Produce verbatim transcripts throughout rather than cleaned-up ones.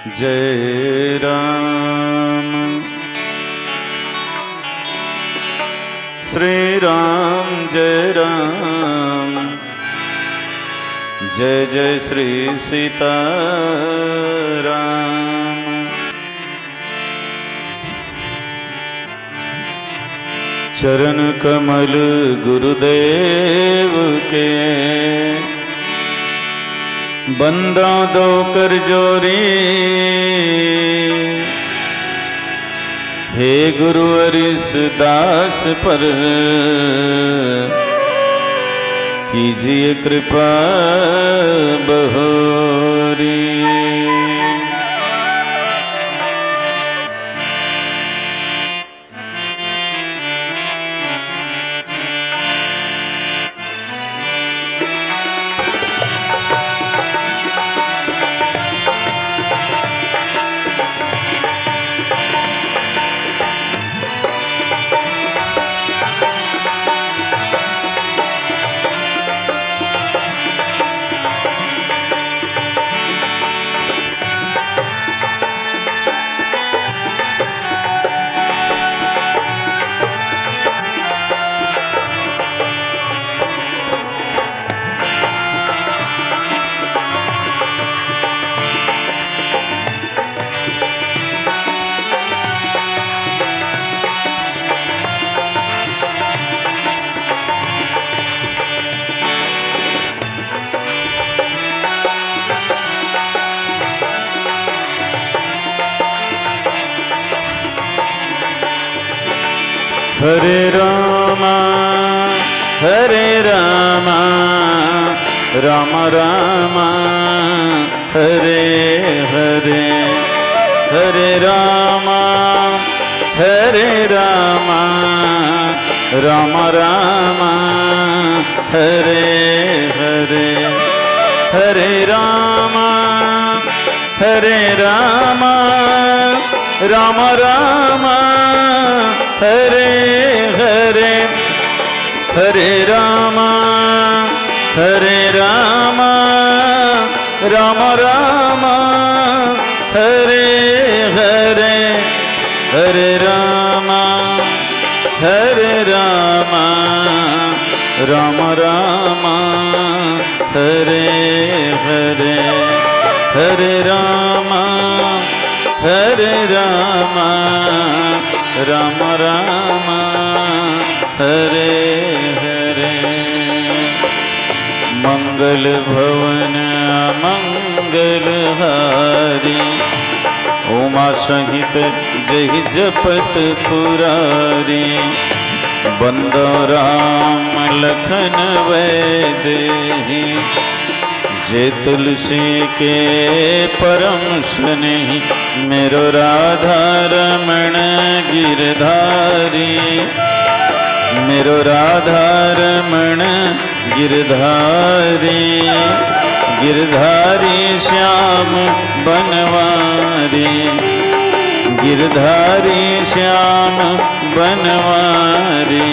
जय राम, श्री राम, जय राम, जय जय श्री सीताराम। चरण कमल गुरुदेव के, बंदा दो कर जोरी। हे गुरु अरिस दास पर, कीजिए कृपा बहोरी। हरे रामा, हरे रामा, राम राम, हरे हरे। हरे रामा, हरे रामा, राम राम, हरे हरे। हरे रामा, हरे रामा, राम राम, हरे हरे। हरे रामा, हरे रामा, राम राम, हरे हरे। हरे रामा, हरे रामा, राम रामा, हरे हरे। हरे रामा, हरे रामा, राम रामा, हरे हरे। मंगल भवन अमंगल हारी, उमा सहित जहि जपत पुरारी। बंदो राम लखन वैदेही, जे तुलसी के परम स्नेही। मेरो राधा रमण गिरधारी, मेरो राधा रमण गिरधारी। गिरधारी श्याम बनवारी, गिरधारी श्याम बनवारी।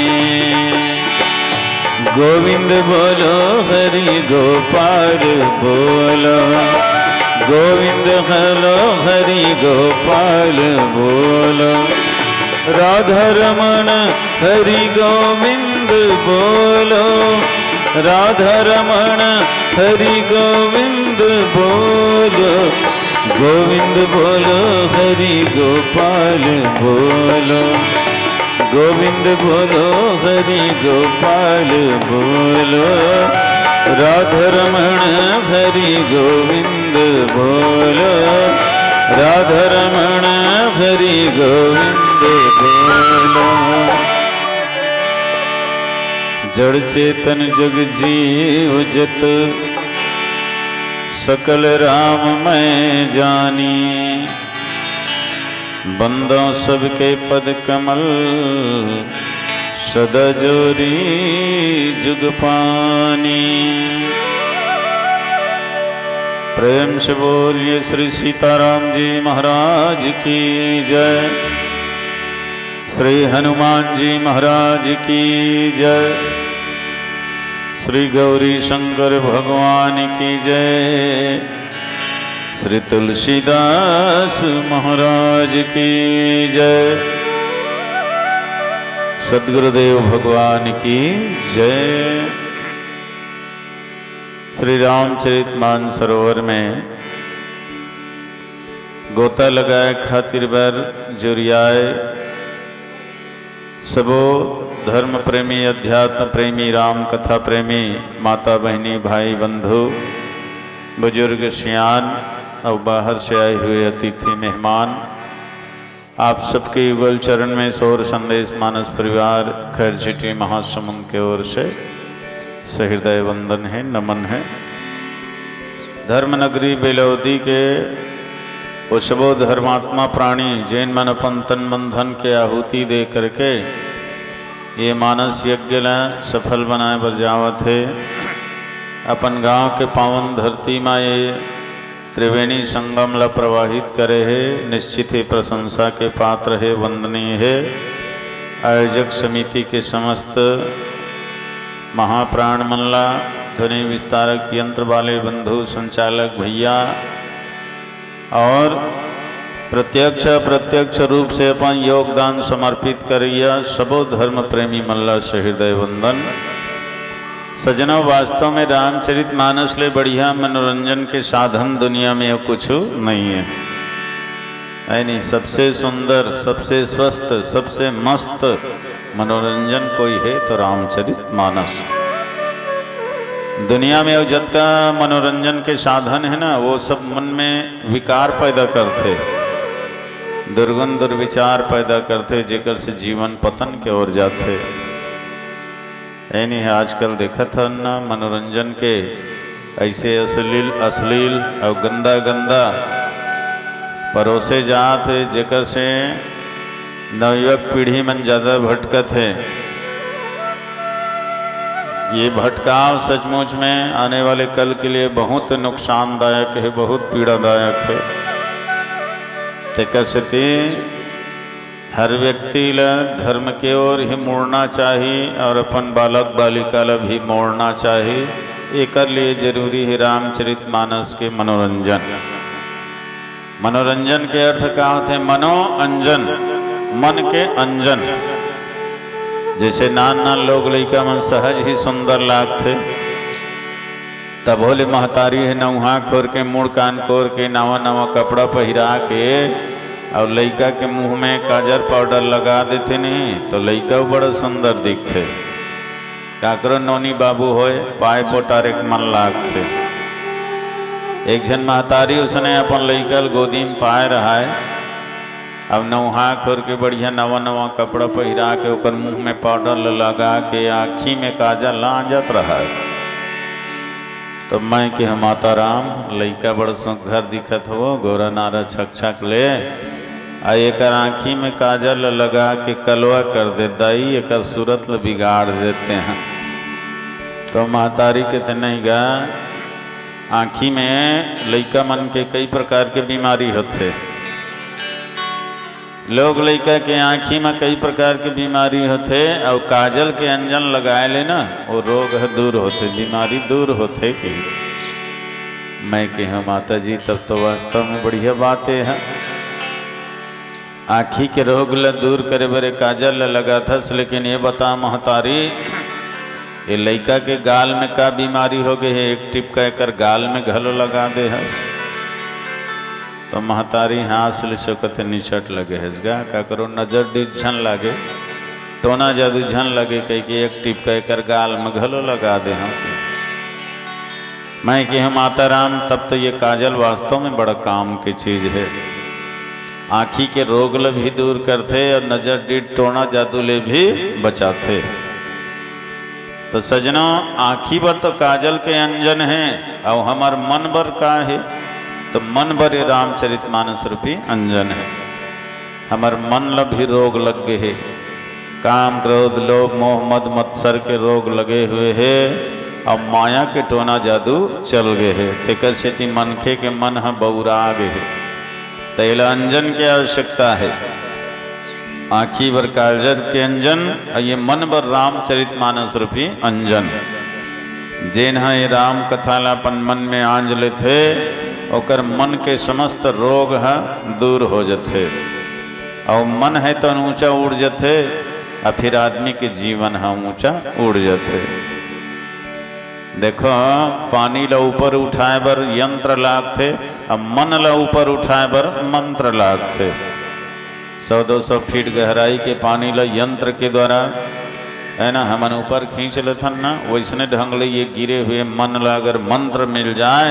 गोविंद बोलो हरि गोपाल बोलो, गोविंद बोलो हरि गोपाल बोलो। राधा रमण हरि गोविंद बोलो, राधा रमण हरि गोविंद बोलो। गोविंद बोलो हरि गोपाल बोलो, गोविंद बोलो हरि गोपाल बोलो। राधा रमण हरि गोविंद बोलो, राधा रमण हरि गोविंद बोलो। जड़ चेतन जग जीव जत, सकल राम मैं जानी। बंदों सबके पद कमल, सदा जोरी जुग पानी। प्रेम से बोलिए श्री सीताराम जी महाराज की जय, श्री हनुमान जी महाराज की जय, श्री गौरी शंकर भगवान की जय, श्री तुलसीदास महाराज की जय। सद्गुरुदेव भगवान की जय। श्री रामचरित मानसरोवर में गोता लगाए खातिर बर जुरियाए सबो धर्म प्रेमी, अध्यात्म प्रेमी, राम कथा प्रेमी, माता बहिनी, भाई बंधु, बुजुर्ग सियान और बाहर से आए हुए अतिथि मेहमान, आप सबके युगल चरण में सौर संदेश मानस परिवार खैर सिटी महासमुंद के ओर से सहृदय वंदन है, नमन है। धर्म नगरी बेलौदी के ओ सबो धर्मात्मा प्राणी, जेन मन अपन तन मन धन के आहुति दे करके ये मानस यज्ञ ला सफल बनाए बर जावत हे, अपन गांव के पावन धरती मा ये त्रिवेणी संगम ला प्रवाहित करे हे, निश्चित ही प्रशंसा के पात्र हे, वंदनीय हे। आयोजक समिति के समस्त महाप्राण मन ला, ध्वनि विस्तारक यंत्र वाले बंधु, संचालक भैया और प्रत्यक्ष अप्रत्यक्ष रूप से अपन योगदान समर्पित करइया सबो धर्म प्रेमी मन ला सहृदय वंदन। सजनों, वास्तव में रामचरित मानस ले बढ़िया मनोरंजन के साधन दुनिया में कुछ नहीं है, है नहीं? सबसे सुंदर, सबसे स्वस्थ, सबसे मस्त मनोरंजन कोई है तो रामचरित मानस। दुनिया में अउ जतका मनोरंजन के साधन है ना, वो सब मन में विकार पैदा करथे, दुर्गुण दुर्विचार पैदा करथे, जेकर से जीवन पतन के ओर जाथे। ए नहीं, आजकल देखत हन ना, मनोरंजन के ऐसे अश्लील, अश्लील और गंदा, गंदा परोसे जात हे, जेकर से नवयुवक पीढ़ी मन ज्यादा भटकत हे। ये भटकाव सचमुच में आने वाले कल के लिए बहुत नुकसानदायक है, बहुत पीड़ादायक है। तेकर सेती हर व्यक्ति ला धर्म के ओर ही मुड़ना चाही और अपन बालक बालिका ला भी मोड़ना चाही। एकर लिए जरूरी है रामचरित मानस के मनोरंजन। मनोरंजन के अर्थ का होथे? मनो अंजन, मन के अंजन। जैसे नान नान लोग लइका मन सहज ही सुंदर लागथे, तभो ले महतारी हे नउहा खोर के, मुड़ कान कोर के, नवा नवा कपड़ा पहिरा के, अउ लइका के मुंह में काजर पाउडर लगा देथे नहीं, तो लइका बड़ा सुंदर दिखथे। काकरो नोनी बाबू होय, पाय पोटारे के मन लागथे। एक झन महतारी उसने अपन लइका ल गोदी में पाए रहाय, अब नउहा खोर के बढ़िया नवा नवा कपड़ा पहिरा के, ओकर मुंह में पाउडर ल लगा के, आँखी में काजर लांजत रहाय। तो मैं केहेंव, माता राम, लइका बड़ सुघर दिखत हवो, गोरा नारा छक छक ले, आ एकर आँखी में काजर ल लगा के कलवा कर दे दाई, एकर सूरत ल बिगाड़ देते हैं। तो महतारी कथे, नहीं गा, आँखी में लइका मन के कई प्रकार के बीमारी होथे। लोग लइका के आँखी में कई प्रकार के बीमारी होथे, अउ काजल के अंजन लगाए ले ना, वो रोग ह दूर होथे, बीमारी दूर होथे। कि मैं केहेंव, माता जी, तब तो वास्तव में बढ़िया बात हे। आँखी के रोग ल दूर करे बर ए काजल ल लगाथस, लेकिन ये बता महतारी, ये लइका के गाल में का बीमारी हो गई है, एक टिपका एकर गाल में घलो लगा दे हस। तो महतारी हाँस ले सो कथे, निचट लगे हस गा, काकरो नजर डीठ झन लागे, टोना जादू झन लगे, कहिके एक टिपका एकर गाल में घलो लगा दे हंव। मैं केहेंव, माता राम, तब तो ये काजल वास्तव में बड़ा काम के चीज है। आँखी के रोग ल भी दूर करथे और नजर डीठ टोना जादू ले भी बचाथे। तो सजनों, आँखी बर तो काजल के अंजन हे, अउ हमर मन बर का हे? तो मन बर ये रामचरित मानस रूपी अंजन हे। हमर मन ल भी रोग लग गे हे, काम, क्रोध, लोभ, मोह, मद, मत्सर के रोग लगे हुए हे, अउ माया के टोना जादू चल गे हे। तेकर सेती मनखे के मन ह बउरा गे हे। त एला अंजन के आवश्यकता हे। आँखी बर काजल के अंजन, अउ ये मन बर रामचरित मानस रूपी अंजन। जेन ह ये राम कथा ला अपन मन में आंज लेथे, ओकर मन के समस्त रोग ह दूर हो जथे। अउ मन हे तो ऊंचा उड़ जथे, अउ फिर आदमी के जीवन ह ऊंचा उड़ जथे। देखो, पानी ला ऊपर उठाए बर यंत्र लागथे, अउ मन ला ऊपर उठाए बर मंत्र लागथे। सौ दो सौ फीट गहराई के पानी ला यंत्र के द्वारा, है ना, हमन ऊपर खींच लेथन ना, वैसने ढंग ले ये गिरे हुए मन ला अगर मंत्र मिल जाए,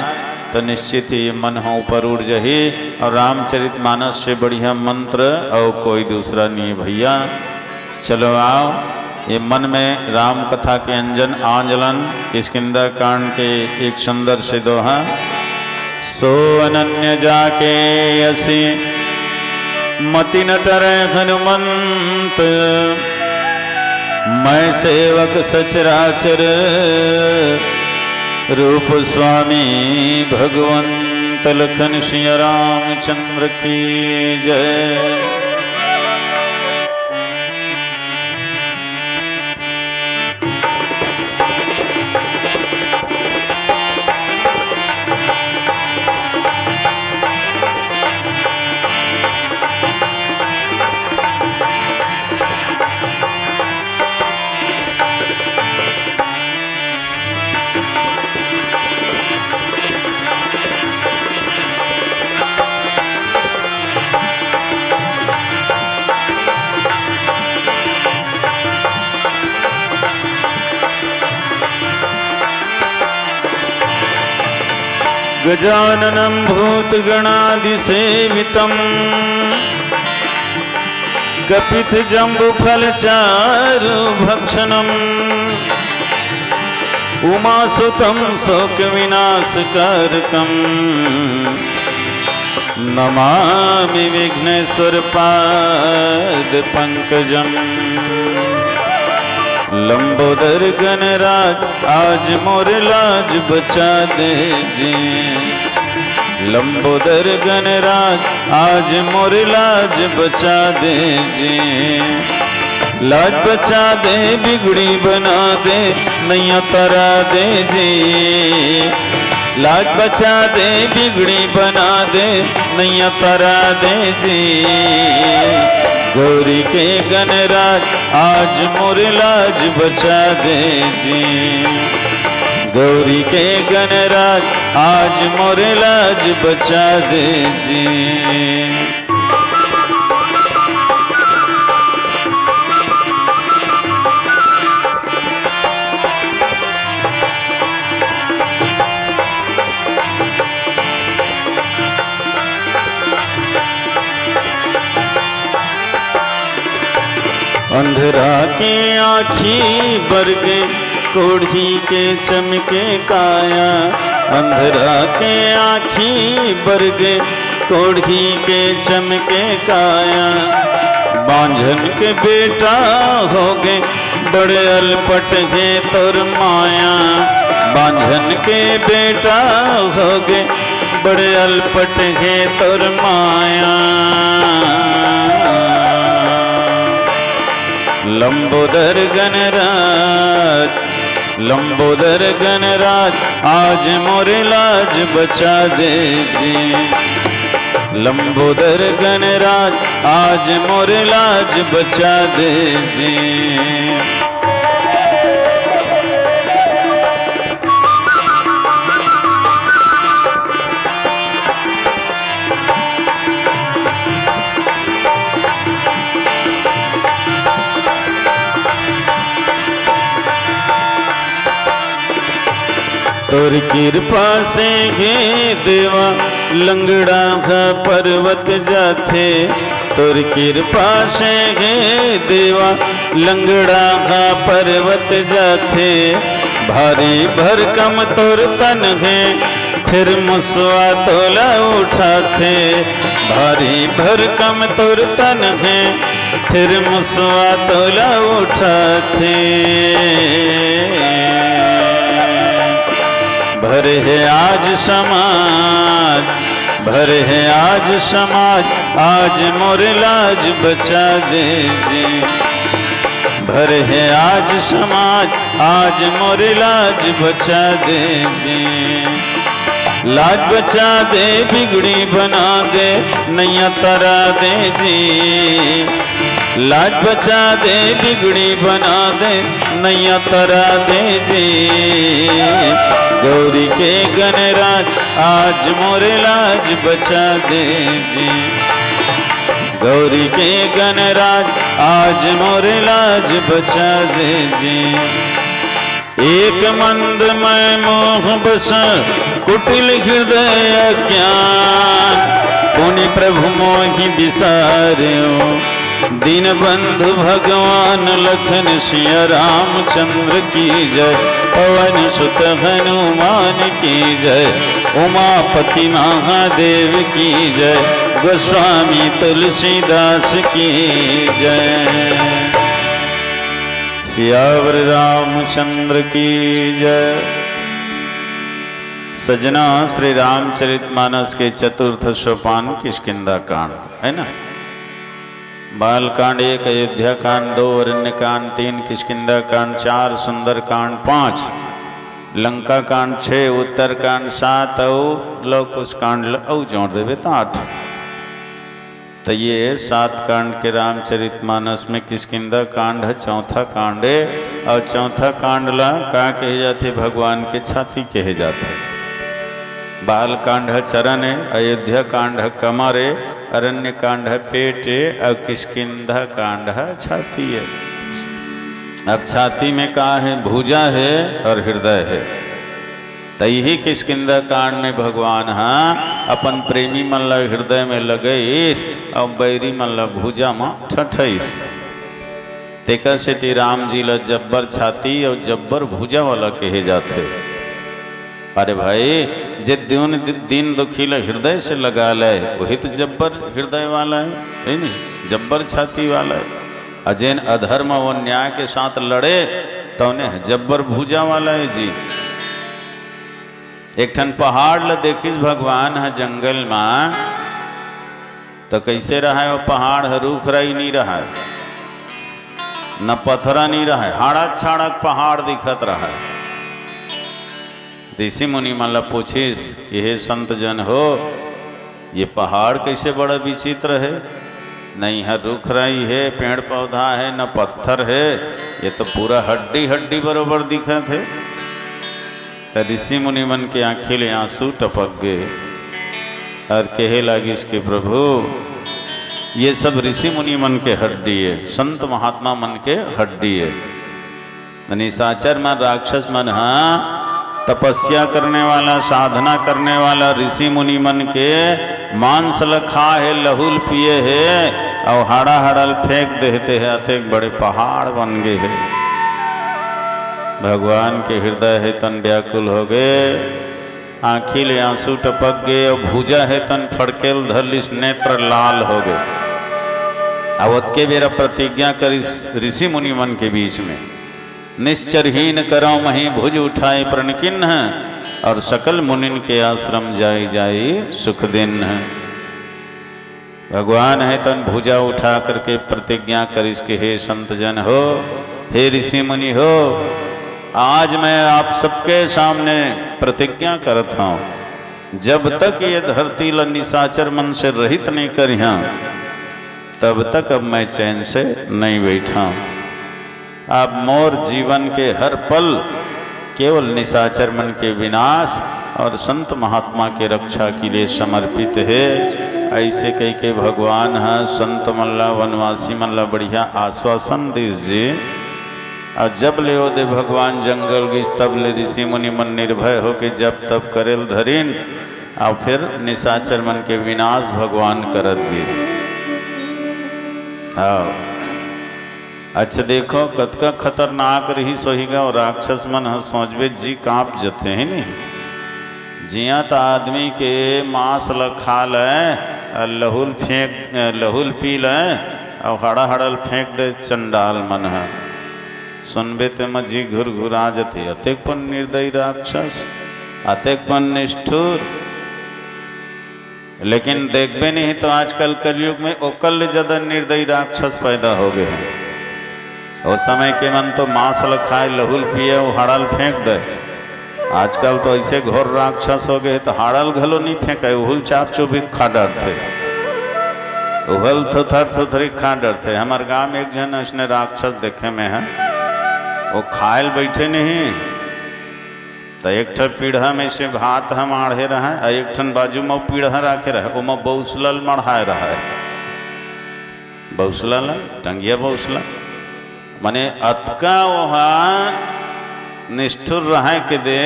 तो निश्चित ही ये मन ह ऊपर उड़ जही। अउ रामचरित मानस से बढ़िया मंत्र अउ कोई दूसरा नहीं है भैया। चलो आओ, ये मन में राम कथा के अंजन आंजलन, किष्किंधा कांड के एक सुंदर से दोहा। सो अनन्य जाके असी मति न टरै हनुमंत, मैं सेवक सचराचर रूप स्वामी भगवंत। लखन सिया रामचंद्र की जय। गजाननं भूतगणादिसेवितम्। कपित जम्बुफल चारु भक्षणम उमासुतम शोक विनाश कारकम नमामि विघ्नेश्वर पाद पंकजम। लंबोदर गणराज आज मोर लाज बचा दे जी। लंबोदर गणराज आज मोर लाज बचा दे जी। लाज बचा दे, बिगड़ी बना दे, नैया तरा दे जी। लाज बचा दे, बिगड़ी बना दे, नैया तरा दे जी। गौरी के गणराज आज मोर लाज बचा दे जी। गौरी के गणराज आज मोर लाज बचा दे जी। अंधरा के आँखी बर गे, कोढ़ी के चमके काया। अंधरा के आँखी बर गे, कोढ़ी के चमके काया। बांझन के बेटा होगे, बड़े अलपट हे तोर माया। बांझन के बेटा होगे, बड़े अलपट हे तोर माया। लंबोदर गणराज, लंबोदर गणराज, आज मोर लाज बचा दे जी। लंबोदर गणराज, आज मोर लाज बचा दे जी। तोर किरपा से हे देवा, लंगड़ा ह पर्वत जाथे। तोर किरपा से हे देवा, लंगड़ा ह पर्वत जाथे। भारी भरकम तोर तन हे, फेर मुसवा तोला उठाथे। भारी भरकम तोर तन हे, फेर मुसवा तोला उठाथे। भर हे आज समाज, भर हे आज समाज, आज मोर लाज बचा दे जी। भर हे आज समाज, आज मोर लाज बचा दे जी। लाज बचा दे, बिगड़ी बना दे, नैया तरा दे जी। लाज बचा दे, बिगड़ी बना दे, नैया तरा दे जी। गौरी के गणराज, आज मोरे लाज बचा दे जी। गौरी के गणराज, आज मोरे लाज बचा दे जी। एक मंद मैं मोह बस, कुटिल हृदय अज्ञान, पुनि प्रभु मोहि बिसार्यो। दीन बंधु भगवान लखन सिया रामचंद्र की जय, पवन सुत हनुमान की जय, उमापति महादेव की जय, गोस्वामी तुलसीदास की जय। सियावर रामचंद्र की जय। सजना, श्री रामचरितमानस के चतुर्थ सोपान किष्किंधा कांड है ना। बाल कांड एक, अयोध्या कांड दो, अरण्य कांड तीन, किष्किंधा कांड चार, सुंदर कांड पांच, लंका कांड छह, उत्तर कांड सात, अउ लव कुश कांड ल-, अउ जोड़ देबे त आठ। त ये सात कांड के रामचरितमानस में किष्किंधा कांड है, चौथा कांड है। और चौथा कांड ला का कहे जाथे? भगवान के छाती कहे जाथे। बाल कांड है चरण है, अयोध्या कांड है कमर है, अरण्य कांड है पेट है, और किष्किंधा कांड है छाती है। अब छाती में का है? भुजा है और हृदय है। त इही किष्किंधा कांड में भगवान ह अपन प्रेमी मन ला हृदय में लगइस अउ बैरी मन ला भुजा म ठठइस। तेकर सेती राम जी ला जब्बर छाती अउ जब्बर भुजा वाला कहे जाथे। अरे भाई, जे दीन, दीन दुखी ला हृदय से लगा ले, वही तो जब्बर हृदय वाला है, है नी? जब्बर छाती वाला है। अउ जेन अधर्म अउ अन्याय के साथ लड़े, तौने जब्बर भुजा वाला है जी। एक ठन पहाड़ ल देखिस भगवान ह जंगल म, त कइसे रहय? वो पहाड़ ह रूख राई नी रहय, न पथरा नी रहय, हाड़क छाड़क पहाड़ दिखत रहय। ऋषि मुनि मन ल पूछिस कि हे संत जन हो, ये पहाड़ कइसे बड़ा विचित्र है? न इहाँ रूख राई है, पेड़ पौधा है, न पत्थर है, ये तो पूरा हड्डी हड्डी बरोबर दिखत है। त ऋषि मुनि मन के आँखी ले आंसू टपक गे और कहे लागिस कि प्रभु, ये सब ऋषि मुनि मन के हड्डी है, संत महात्मा मन के हड्डी है। निशाचर मन, राक्षस मन ह तपस्या करने वाला, साधना करने वाला ऋषि मुनि मन के मांस ल खा हे, लहू ल पिए हे, अउ हाड़ा हाड़ा ल फेंक देहते हे, अतेक बड़े पहाड़ बन गे हे। भगवान के हृदय हे तन व्याकुल हो गे, आँखी ले आंसू टपक गे, अउ भुजा हे तन फड़केल धर लिस, नेत्र लाल हो गे। अब ओतके बेरा प्रतिज्ञा करिस ऋषि मुनि मन के बीच में, निश्चरहीन करौ मही भुज उठाए प्रण किन्ह, और सकल मुनिन के आश्रम जाई जाई सुख दिन। भगवान हे तन भुजा उठा करके प्रतिज्ञा करिस के हे संत जन हो, हे ऋषि मुनि हो, आज मैं आप सबके सामने प्रतिज्ञा करत हूँ, जब तक ये धरती ल निशाचर मन से रहित नहीं करिहा, तब तक अब मैं चैन से नहीं बैठा। अब मोर जीवन के हर पल केवल निशाचर मन के विनाश और संत महात्मा के रक्षा के लिए समर्पित हे। ऐसे कह के भगवान ह संत मन ला, वनवासी मन ला बढ़िया आश्वासन दिस जी। और जब ले ओदे भगवान जंगल गिस, तब ले ऋषि मुनि मन निर्भय होके जप तप करेल धरिन, और फिर निशाचर मन के विनाश भगवान करत गिस। हाँ, अच्छा देखो, कतका खतरनाक रहिस होही गा, अउ राक्षस मन ह सोचबे जी कांप जथे, हे नहीं? जिया त आदमी के मांस ल खा ले, अउ लहू ल फेंक, लहू ल पी ले, अउ हड़ा हड़ा ल फेंक दे चंडाल मन ह। सुनबे ते म जी घुरघुरा जथे, अतेक पन निर्दयी राक्षस, अतेक पन निष्ठुर। लेकिन देखबे नहीं तो आजकल कलयुग में ओकर ले ज्यादा निर्दयी राक्षस पैदा हो गए हैं। उस समय के मन तो मांस ल खाए, लहू ल पिए, अउ हड़ा ल फेंक दे। आजकल तो ऐसे घोर राक्षस हो गए, तो हाड़ल घलो नहीं फेंके, उहुल चाप चुभी खा डरथे, उहल थुथर थुथरी खा डरथे। हमार गांव में एक झन ऐसने राक्षस देखे में है, वो खायल बैठे नहीं, तो एक ठन पीढ़ा में से भात हम आढ़े रहे, आ एक ठन बाजू में पीढ़ा राखे रहे, ओमा बौसलल मढ़ाए रहे। बौसलल, टंगिया बौसलल, माने अतका ओहा निष्ठुर रहे के दे,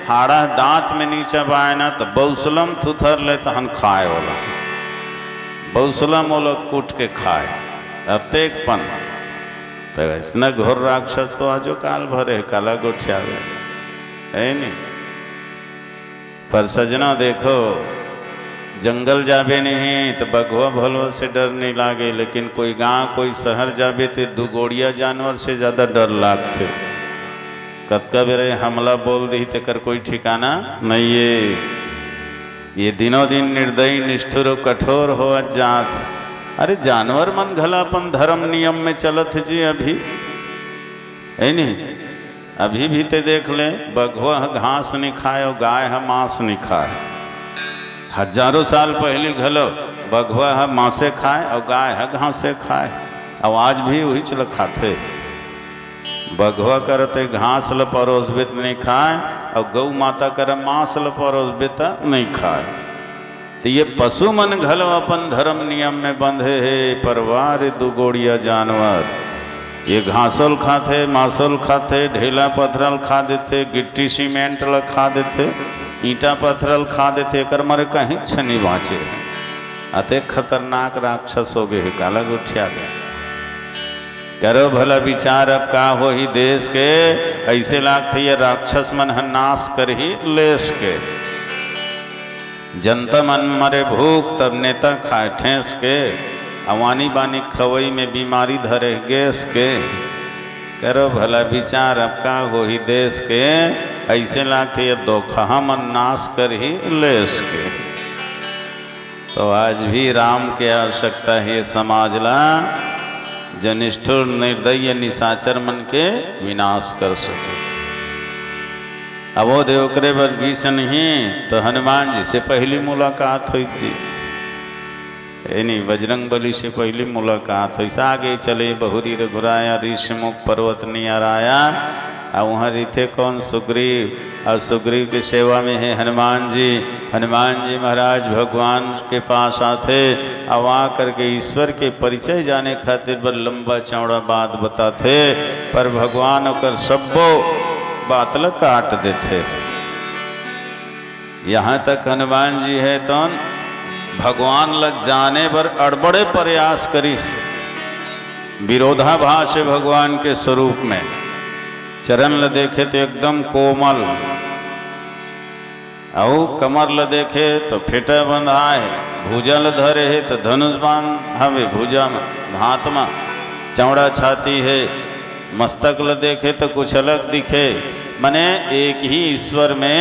हाड़ा दांत में नी चबाए ना, तो बौसलम थुथर ले तहन खाए वाला। बौसलम ओला कूट के खाए, अतेक पन। तो ऐसना घोर राक्षस तो आजो काल भरे काला गोठियावे, है नी? पर सजना देखो, जंगल जाबे नहीं तो बघवा भलवा से डर नहीं लागे, लेकिन कोई गांव, कोई शहर जाबे तो दू गोड़िया जानवर से ज्यादा डर लागथे। कतका बेरे हमला बोल दी, तेकर कोई ठिकाना नहीं है। ये दिनों दिन निर्दयी, निष्ठुर, कठोर होवत जात। अरे, जानवर मन घला अपन धर्म नियम में चलत हे जी अभी, है नहीं? अभी भी ते देख ले, बघवा ह घास नहीं खाए और गाय ह मांस नहीं खाए। हजारों साल पहली घलो बघवा ह मांसे खाए और गाय ह घासे खाए, और आज भी वही चल खाथे। बघवा करते घास ल परोसबे त नहीं खाए, और गौ माता कर मांस ल परोसबे त नहीं खाए। तो ये पशु मन घलो अपन धर्म नियम में बंधे हे, परवार दू गोड़िया जानवर। ये घासोल खाथे, मासोल खाथे, ढेला पथरल खा देथे, गिट्टी सीमेंट ल खा देथे, ईंटा पथरल खा देथे, एकर मारे कहीं छनी बाँचे। अतेक खतरनाक राक्षस हो गए हे, काला गोठिया गए। करो भला विचार, अब का होही देश के। ऐसे लागथे ये राक्षस मन ह नाश करही लेश के। जनता मन मरे भूख, तब नेता खाए ठेस के। अवानी बानी खवई में बीमारी धरे गैस के। करो भला विचार, अब का होही देश के। ऐसे लागथे ये दोखहा मन नाश करही लेश के। तो आज भी राम के आवश्यकता हे समाज ला, जो निष्ठुर, निर्दयी, निशाचर मन के विनाश कर सके। अब वो दे ओकरे बर गिस नहीं, तो हनुमान जी से पहली मुलाकात होई जी। ए नहीं, बजरंग बली से पहली मुलाकात होई। आगे चले बहुरी रघुराया, ऋषि मुख पर्वत नियराया। आ वहाँ रिथे कौन? सुग्रीव। और सुग्रीव के सेवा में है हनुमान जी। हनुमान जी महाराज भगवान के पास आथे, अब आ करके ईश्वर के परिचय जाने खातिर बर लंबा चौड़ा बात बताथे, पर भगवान ओकर सब्बो बात ल काट देथे। यहाँ तक हनुमान जी है तौन भगवान ल जाने बर अड़बड़े प्रयास करिस, विरोधाभास है भगवान के स्वरूप में। चरण ल देखे तो एकदम कोमल, अउ कमर ल देखे तो फेटा बंधाए, भुजा ल धरे हे तो धनुष बाण हवे भुजा में, हाथ में चौड़ा छाती है। मस्तक ल देखे तो कुछ अलग दिखे। माने एक ही ईश्वर में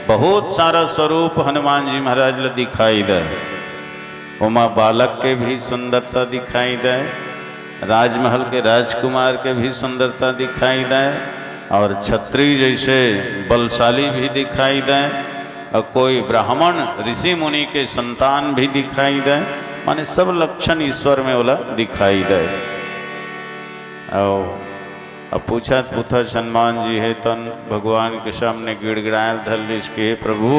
बहुत सारा स्वरूप हनुमान जी महाराज ल दिखाई दे। ओमा बालक के भी सुंदरता दिखाई दे, राजमहल के राजकुमार के भी सुंदरता दिखाई दे, और छत्री जैसे बलशाली भी दिखाई दे, और कोई ब्राह्मण ऋषि मुनि के संतान भी दिखाई दे। माने सब लक्षण ईश्वर में ओला दिखाई दे। और अब पूछत पूछत हनुमान जी हे तन भगवान के सामने गिड़गिड़ायल धर लिस के, "हे प्रभु,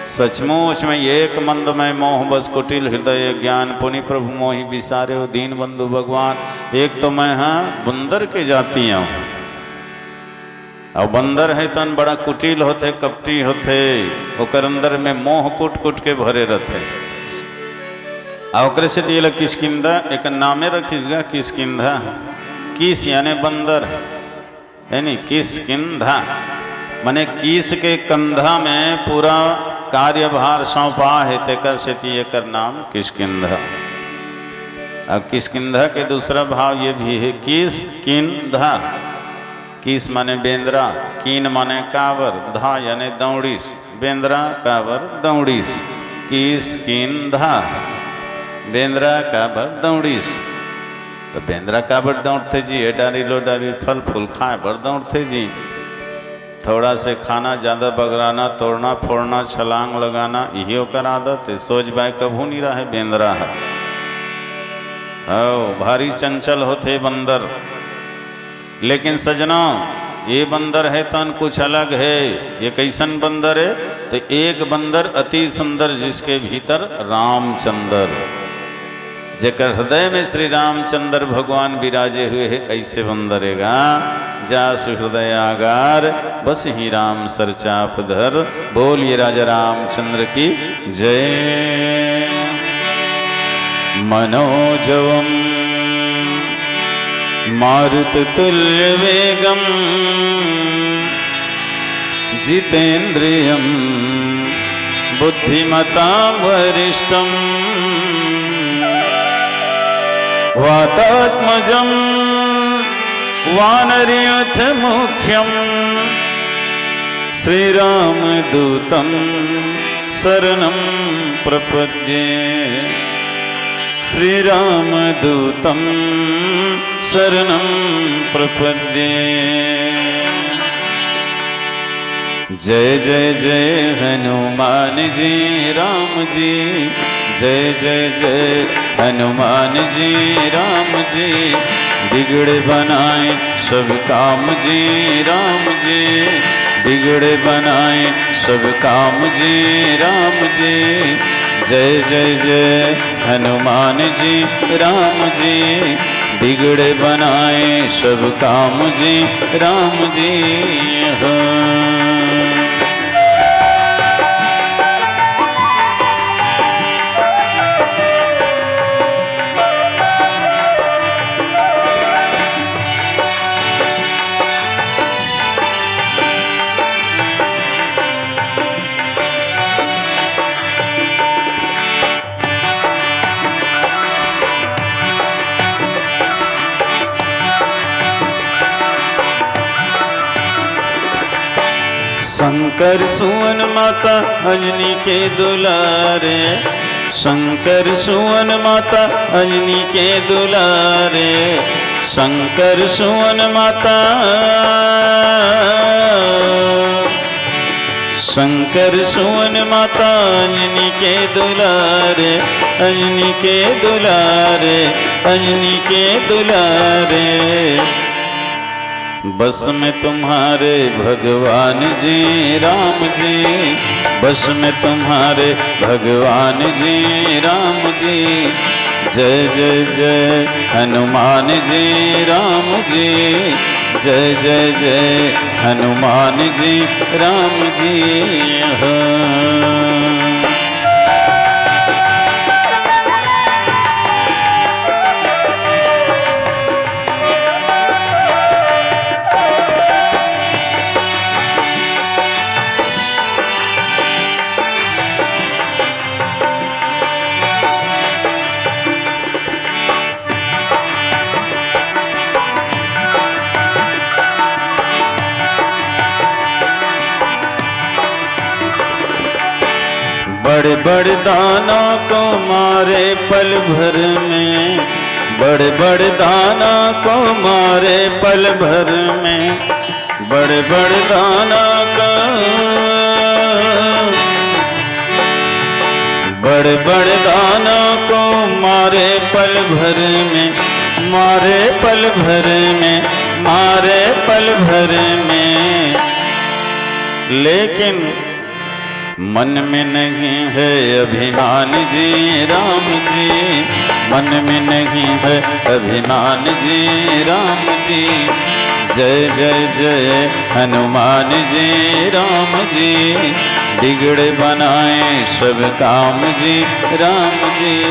सचमुच में एक मंद मैं मोह बस कुटिल हृदय ज्ञान पुनि प्रभु मोहि बिसारे हो दीन बंधु भगवान। एक तो मैं हाँ बंदर के जाति हूँ, और बंदर है तन बड़ा कुटिल होथे, कपटी होथे, ओकर अंदर में मोह कुट कुट के भरे रहथे।" आ ओकरे से दिए ला किष्किंधा, एक नामे रखिस गा किष्किंधा। किस याने बंदर, है नी, किष्किंधा। माने किस के कंधा में पूरा कार्यभार सौंपा है, तेकर सेती एकर नाम किष्किंधा। अब किष्किंधा के दूसरा भाव ये भी है, किस किन धा। किस माने बेंदरा, किन माने काबर, धा याने दौड़िस। बेंदरा काबर दौड़िस, किस किन धा। बेंदरा काबर दौड़िस। तो बेंदरा काबर दौड़थे जी, ए डारी लो डारी फल फूल खाए बर दौड़थे जी। थोड़ा से खाना, ज्यादा बगराना, तोड़ना, फोड़ना, छलांग लगाना, इही ओकर आदत हे। सोझ बाय कभू नहीं रहे बेंदरा ह। हव, भारी चंचल होथे बंदर। लेकिन सजना, ये बंदर हे तन कुछ अलग हे। ये कैसन बंदर हे? तो एक बंदर अति सुंदर, जिसके भीतर रामचंद्र, जेकर हृदय में श्री रामचंद्र भगवान विराजे हुए हे, ऐसे बंदर हे गा। जा सुहृदयागार, बसहिं राम सर चाप धर। बोलिए राजा रामचंद्र की जय। मनोजवम मारुततुल्य वेगम जितेंद्रियम बुद्धिमतां वरिष्ठम। वातात्मजं वानरयूथमुख्यं श्रीरामदूतं शरणं प्रपद्ये। श्रीरामदूतं शरणं प्रपद्ये। जय जय जय हनुमान जी राम जी। जय जय जय हनुमान जी राम जी। बिगड़े बनाए सब काम जी राम जी। बिगड़े बनाए सब काम जी राम जी। जय जय जय हनुमान जी राम जी। बिगड़े बनाए सब काम जी राम जी। हो। शंकर सुवन माता अंजनी के दुलारे। शंकर सुवन माता अंजनी के दुलारे। शंकर सुवन माता, शंकर सुवन माता अंजनी के दुलारे। अंजनी के दुलारे। अंजनी के दुलारे। बस में तुम्हारे भगवान जी राम जी। बस में तुम्हारे भगवान जी राम जी। जय जय जय हनुमान जी राम जी। जय जय जय हनुमान जी राम जी। हो। बड़े बड़े दानों को मारे पल भर में। बड़े बड़े दानों को मारे पल भर में। बड़े बड़े दानों को, बड़े बड़े दानों को मारे पल भर में। मारे पल भर में। मारे पल भर में। लेकिन मन में नहीं है अभिमान जी राम जी। मन में नहीं है अभिमान जी राम जी। जय जय जय हनुमान जी राम जी। बिगड़े बनाए सब काम जी राम जी।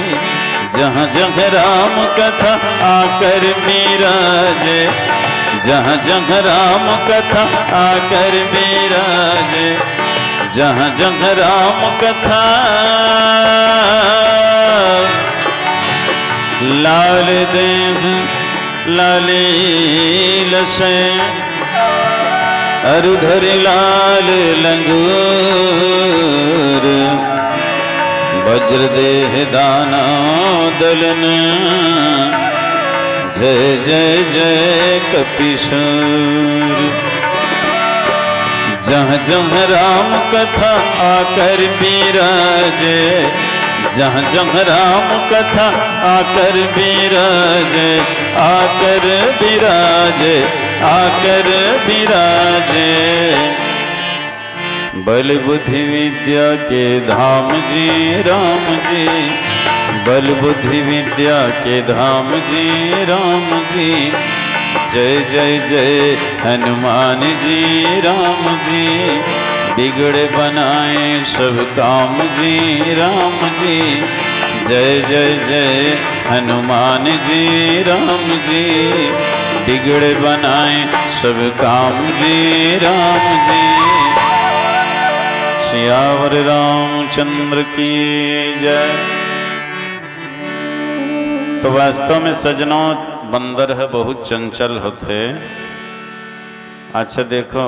जहाँ जहाँ राम कथा आकर विराजे। जहाँ जहाँ राम कथा आकर विराजे। जहाँ जहाँ राम कथा। लाल देह लाली लसै अरु धरि लाल लंगूर। वज्र देह दानव दलन जय जय जय कपिसूर। जहाँ जहाँ राम कथा आकर बिराजे, जहाँ जहाँ राम कथा आकर बिराजे, आकर बिराजे, आकर बिराजे। बल बुद्धि विद्या के धाम जी राम जी, बल बुद्धि विद्या के धाम जी राम जी। जय जय जय हनुमान जी राम जी, बिगड़े बनाए सब काम जी राम जी। जय जय जय हनुमान जी राम जी, बिगड़े बनाए सब काम जी राम जी। सियावर रामचंद्र की जय। तो वास्तव में सजनों, बंदर ह बहुत चंचल होथे। अच्छा देखो,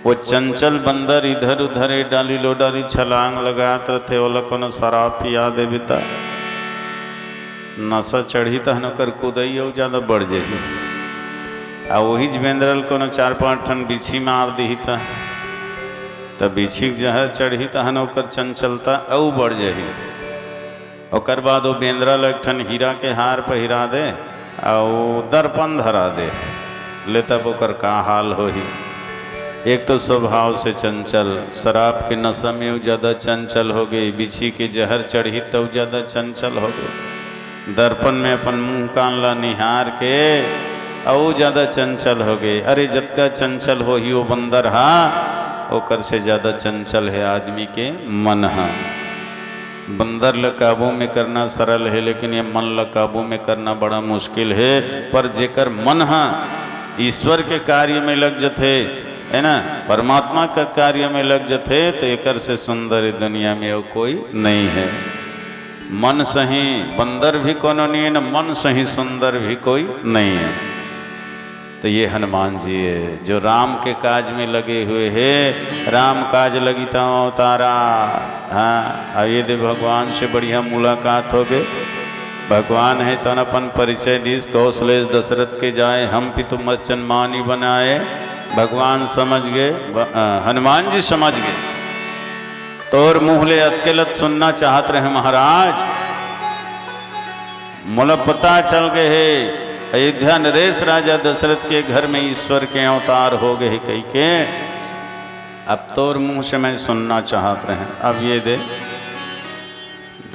वो चंचल बंदर इधर उधर ए डाली लो डाली छलांग लगात रथे, ओला कोनो शराब पिया देबे त नशा चढ़ही तहन ओकर कुदई अउ जादा बढ़ जाही। आ ओहीच बेंदरा ल कोनो चार पांच ठन बिछी मार दिही त, त बिछी के जहर चढ़ही तहन ओकर चंचलता अउ बढ़ जाही। ओकर बाद वो बेंदरा ल एक ठन हीरा के हार पहिरा दे, अउ दर्पण धरा दे, ले तब ओकर का हाल होही। एक तो स्वभाव से चंचल, शराब के नशा में वो ज्यादा चंचल हो गई, बिछी के जहर चढ़ही त वो ज्यादा चंचल हो गई, दर्पण में अपन मुंह कान ला निहार के अउ ज्यादा चंचल हो गई। अरे, जतका चंचल होही वो बंदर हा, ओकर से ज्यादा चंचल हे आदमी के मन हा। बंदर ल काबू में करना सरल हे, लेकिन ये मन ल काबू में करना बड़ा मुश्किल हे। पर जेकर मन ह ईश्वर के कार्य में लग जथे, है ना, परमात्मा का कार्य में लग जथे, तो एकर से सुंदर दुनिया में अउ कोई नहीं है। मन सही बंदर भी कोनो नहीं है, न मन सही सुंदर भी कोई नहीं है। तो ये हनुमान जी है जो राम के काज में लगे हुए हैं। राम काज लगी तम अवतारा। हाँ, अब ये दे भगवान से बढ़िया मुलाकात हो गए। भगवान है तन अपन परिचय दीस, कौशलेश दशरथ के जाए, हम पितु मच्चन मानी बनाए। भगवान समझ गए, ब-, अ, हनुमान जी समझ गए। तोर मुंह ले अतके ल त सुनना चाहत रहे महाराज, मोला पता चल गए हे, अयोध्या नरेश राजा दशरथ के घर में ईश्वर के अवतार हो गए हे कहिके। अब तोर मुंह से मैं सुनना चाहत रहे। अब ये दे,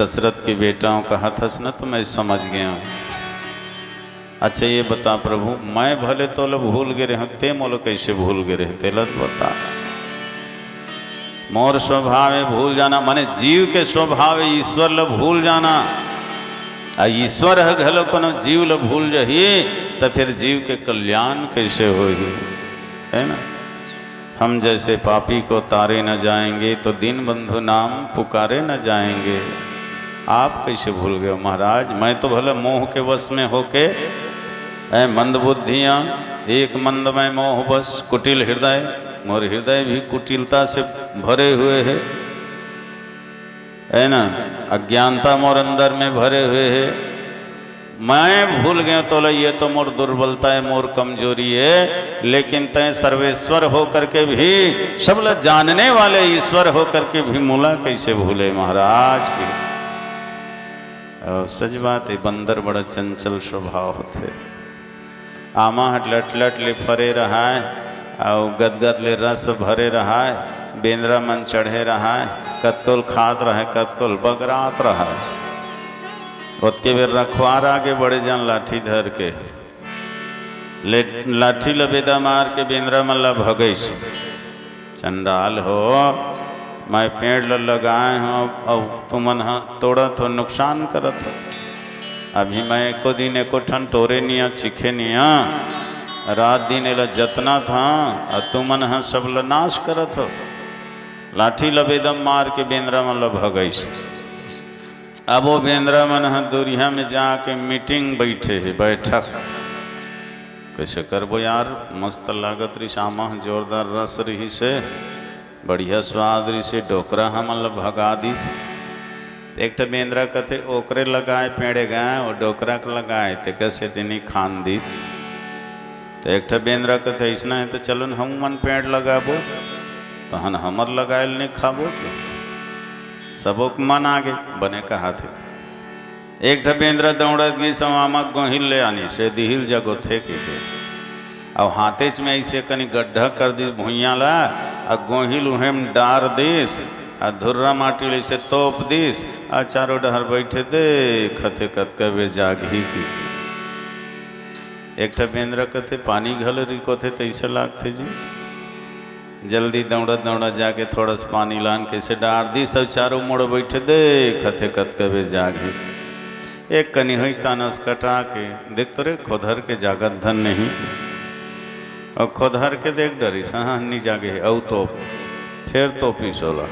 दशरथ के बेटा हूँ कहत हस न, तो मैं समझ गया हूँ। अच्छा ये बता प्रभु, मैं भले तोला भूल गे रहेंव, ते मोला कैसे भूल गे रहे, तेला बता। मोर स्वभाव है भूल जाना, माने जीव के स्वभाव है ईश्वर ल भूल जाना। आ ईश्वर ह घलो कोनो जीव ल भूल जही, त फिर जीव के कल्याण कैसे होही? है ना? हम जैसे पापी को तारे न जाएंगे, तो दीनबंधु नाम पुकारे न जाएंगे। आप कैसे भूल गए हो महाराज? मैं तो भले मोह के वश में होके, ऐ मंदबुद्धियां, एक मंद में मोह बस, कुटिल हृदय, मोर हृदय भी कुटिलता से भरे हुए है, है ना, अज्ञानता मोर अंदर में भरे हुए है। मैं भूल गया तोला, ये तो मोर दुर्बलता है, मोर कमजोरी है, लेकिन तय सर्वेश्वर होकर के भी, सब ल जानने वाले ईश्वर होकर के भी मोला कैसे भूले महाराज की। और सच बात है, बंदर बड़ा चंचल स्वभाव होथे। आमा ह लट लट ले फरे रहय, अउ गदगद ले रस भरे रहय, बेंदरा मन चढ़े रहय, कतको ल खात रहय, कतको ल बगरात रहय। ओतके बेर रखवार आगे बड़े जान लाठी धर के, ले लाठी ल बेदा मार के बेंदरा मन ल भगइस। चंडाल हो, मैं पेड़ ल लगाए हंव, अउ तुमन ह तोड़त हो, नुकसान करत हो। अभी मैं एको दिन एको ठन टोरे निया, चिखे निया, रात दिन एला जतनत हंव, अउ तुमन ह सब ल नाश करत हो। लाठी ल बेदम मार के बेंदरा मन ल भगइस। अब वो बेंदरा मन ह दूरिहा में जाके मीटिंग बैठे हे, बैठक। कैसे करबो यार, मस्त लागत रहिस, आमा ह जोरदार रस रहिस हे, बढ़िया स्वाद रहिस हे, डोकरा हमन ल भगा दिस। एक ठन बेंदरा कथे, "ओकरे लगाए पेड़े गाय, वो डोकरा के लगाए, ते कसे तेनी खान दिस।" त एक ठा बेंदरा कथे, "अइसना हे त चलो न हमू मन पेड़ लगाबो, तहन हमर लगायल नइ खाबो के?" सबो के मन आगे, बने कहाथे। एक ठा बेंदरा दौड़त गिस, अउ आमा के गोहिल ले आनिस, ए दिहिल जगोथे कहिके। अउ हाथेच में अइसे कनी गड्ढा कर दिस भुइयां ला, अउ गोहिल उहें म डार दिस, अउ धुर्रा माटी ले अइसे तोप दिस, अउ चारों डहर बइठे देखत हे कतका बेर जागही कहिके। एक ठा बेंदरा कथे, "पानी घलो रिकोथे तइसे लागथे जी।" जल्दी दौड़त दौड़त जाके थोड़ा सा पानी लान के अइसे डार दिस, सब चारों मुड़ बइठे देखत हे कतका बेर जागही। एक कनी होई तानस कटा के, "देख तो रे, खोधर के जागत धन नहीं।" अउ खोधर के देख डरिस, "हाँ, हाँ, नइ जागे हे, अउ तोप।" फेर तोपिस ओला।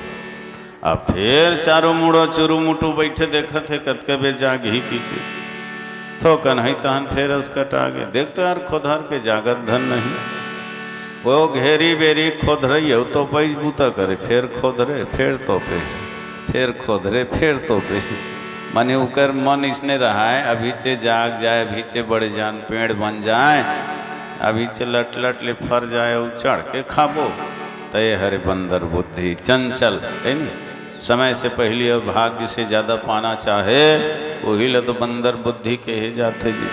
अब फेर चारों मुड़ो चुरुमुटु बइठे देखत हे, कतका बेर जागही कहिके। थोकन हई तहन फेर असकटा गे। देख तो यार, खोधर के जागत धन नहीं। वो घेरी बेरी खोधरई, अउ तोपई बूता करे, फेर खोधरे, फेर तोपे, फेर खोधरे, फेर तोपे। माने उकर मन इसने रहाय, अभी चे जाग जाय, अभी चे बड़े जान पेड़ बन जाय, अभी चे लट लट ले फर जाय, अउ चढ़ के खाबो। त ए हरे बंदर बुद्धि, चंचल, हे नी? समय से पहिली अउ भाग्य से ज्यादा पाना चाहे, उही ल तो बंदर बुद्धि कहे जाथे जी।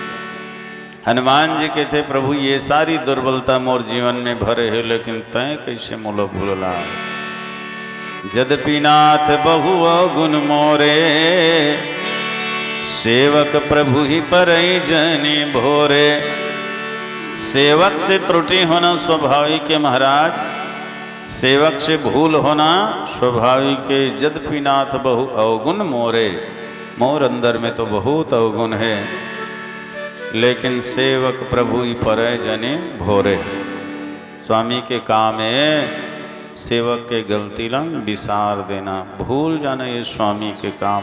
हनुमान जी कहिथे, "प्रभु, ये सारी दुर्बलता मोर जीवन में भरे हे, लेकिन तैं कइसे मोला भुलला?" "जद्यपि नाथ बहु अवगुन मोरे, सेवक प्रभु ही परई जनि भोरे।" सेवक से त्रुटि होना स्वाभाविक हे महाराज, सेवक से भूल होना स्वाभाविक हे। "जद्यपि नाथ बहु अवगुन मोरे", मोर अंदर में तो बहुत अवगुन हे, लेकिन सेवक प्रभु ही परई जनि भोरे। स्वामी के काम हे सेवक के गलती ला बिसार देना, भूल जाना, ये स्वामी के काम।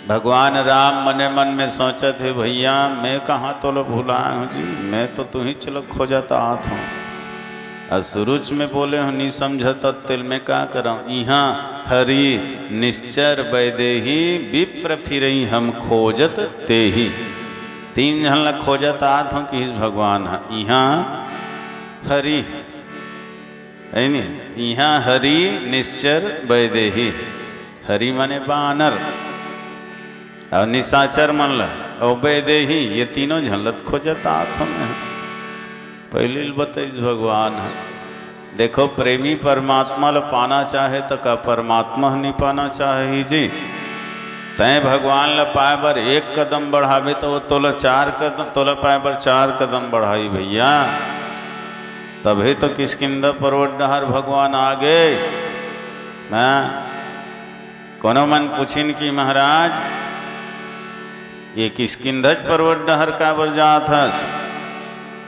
भगवान राम मने मन में सोचत हे, "भइया, मैं कहाँ तोला भुलाय हूँ जी, मैं तो तुहीच ला खोजत आत हूँ।" अउ शुरूच में बोले हूँ, "नइ समझत तेला मैं का करँव?" "इहाँ हरि निश्चर बैदेही, विप्र फिरई हम खोजत तेही।" तीन झन ला खोजत आत हूँ, किहिस भगवान ह। इहाँ हरि, हे नी? इहाँ हरि निश्चर बैदेही। हरि माने बानर, अउ निशाचर मन ल, अउ बैदेही, ये तीनों झन ल त खोजत आत हूँ मैं। पहिली ल बतइस भगवान ह। देखो, प्रेमी परमात्मा ल पाना चाहे त का परमात्मा ह नइ पाना चाही जी? तैं भगवान ल पाए बर एक कदम बढ़ाबे त वो तोला चार कदम, तोला पाए बर चार कदम बढ़ाही भइया। तभे तो किष्किंधा पर्वत डहर भगवान आ गे। हाँ? कोनो मन पूछिन कि महाराज, ये किष्किंधज पर्वत डहर काबर जात हस?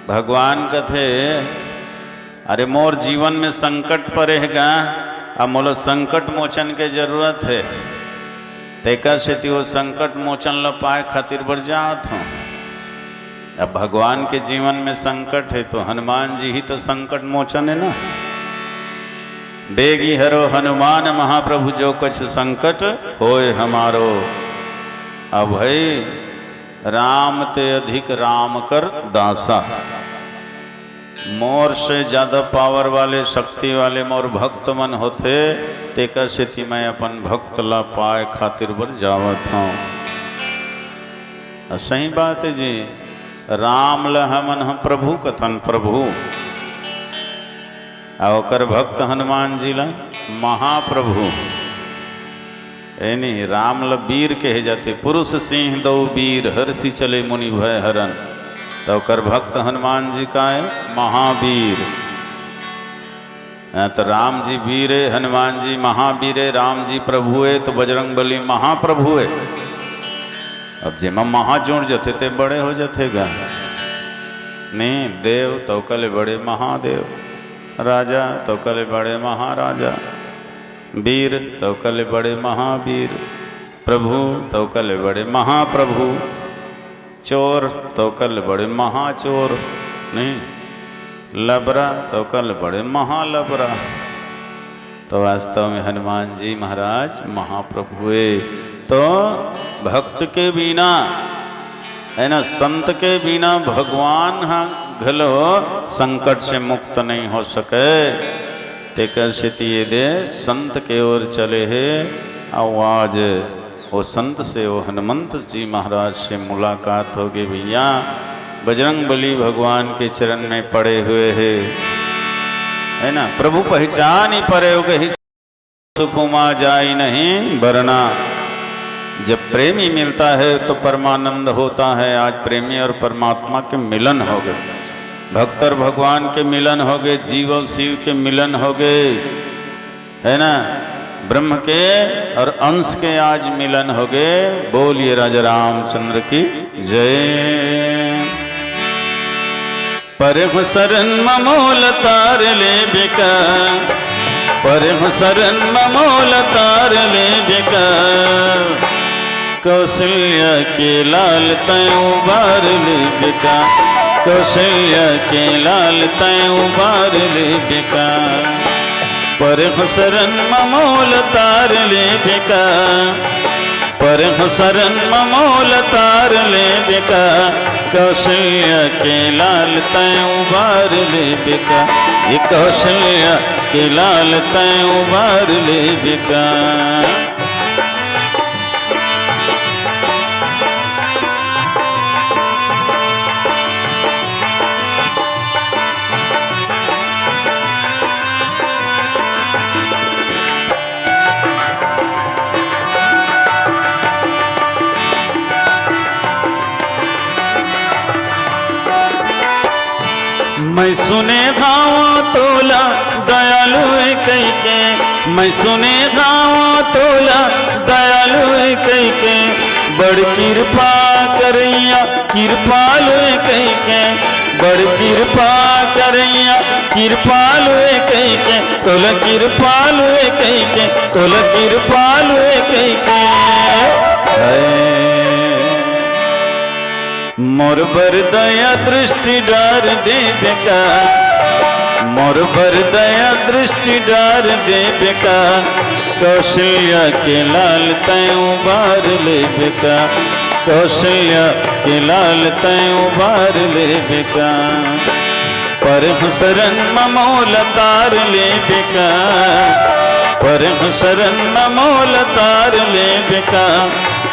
भगवान कथे, "अरे, मोर जीवन में संकट परे हे गा, अब मोला संकट मोचन के जरूरत हे, तेकर सेती वो संकट मोचन ल पाए खातिर बर जात हूँ।" अब भगवान के जीवन में संकट हे, तो हनुमान जी ही तो संकट मोचन हे ना। "बेगी हरो हनुमान महाप्रभु, जो कछु संकट होय हमारो।" अब भाई, "राम ते अधिक राम कर दासा।" मोर से ज्यादा पावर वाले, शक्ति वाले मोर भक्त मन होथे, तेकर सेती मैं अपन भक्त ला पाए खातिर बर जावत हूँ। अउ सही बात हे जी, राम ल हमन ह प्रभु कथन, प्रभु। अउ ओकर भक्त हनुमान जी ला महाप्रभु। ए नी, राम ल वीर कहे जाथे, "पुरुष सिंह दउ वीर, हरषि चले मुनि भय हरन।" त ओकर भक्त हनुमान जी का हे? महावीर। हाँ, त राम जी वीर हे, हनुमान जी महावीर हे, राम जी प्रभु हे, त बजरंग बली महाप्रभु हे। अब जेमा महा जुड़ जथे, ते बड़े हो जथे गा। नी, देव त ओकर ले बड़े महादेव, राजा त ओकर ले बड़े महाराजा, वीर त ओकर ले बड़े महावीर, प्रभु त ओकर ले बड़े महाप्रभु, चोर त ओकर ले बड़े महाचोर, नी, लबरा त ओकर ले बड़े महालबरा। त वास्तव में हनुमान जी महाराज महाप्रभु हे। त भक्त के बिना है ना, संत के बिना भगवान ह घलो संकट से मुक्त नहीं हो सके। तेकर सेती ये दे संत के ओर चले हे, अउ आज वो संत से, वो हनुमंत जी महाराज से मुलाकात होगे भैया। बजरंग बली भगवान के चरण में पड़े हुए हे, है ना। प्रभु पहचान ही परे, वो कही सुकुमा जाई नहीं बरना। जब प्रेमी मिलता है तो परमानंद होता है। आज प्रेमी और परमात्मा के मिलन होगे, भक्त और भगवान के मिलन होगे, जीव और शिव के मिलन होगे, है ना, ब्रह्म के और अंश के आज मिलन होगे। बोलिए राजा रामचंद्र की जय। परम शरण ममोल तार ले बेका, परम शरण ममोल तार ले बेका। कौशल्या के लाल तैं उबार ले बेका, कौशल्या के लाल तैं उबार ले बेका। परम शरण ममोल तार ले बेका, परम शरण ममोल तार ले बेका। कौशल्या के लाल तैं उबार ले बेका, ये कौशल्या के लाल तैं उबार ले बेका। मैं सुने हँव तोला दयालु हे कहिके, मैं सुने हँव तोला दयालु हे कहिके, बड़ किरपा करइया किरपालु हे कहिके, बड़ किरपा करइया किरपालु हे कहिके, तोला किरपालु हे कहिके, तोला किरपालु हे कहिके। हाय। मोर बर दया दृष्टि डार दे बेका, मोर बर दया दृष्टि डार दे बेका। कौशल्या के लाल तैं उबार ले बेका, कौशल्या के लाल तैं उबार ले बेका। परम शरण ममोल तार ले बेका, परम शरण ममोल तार ले बेका।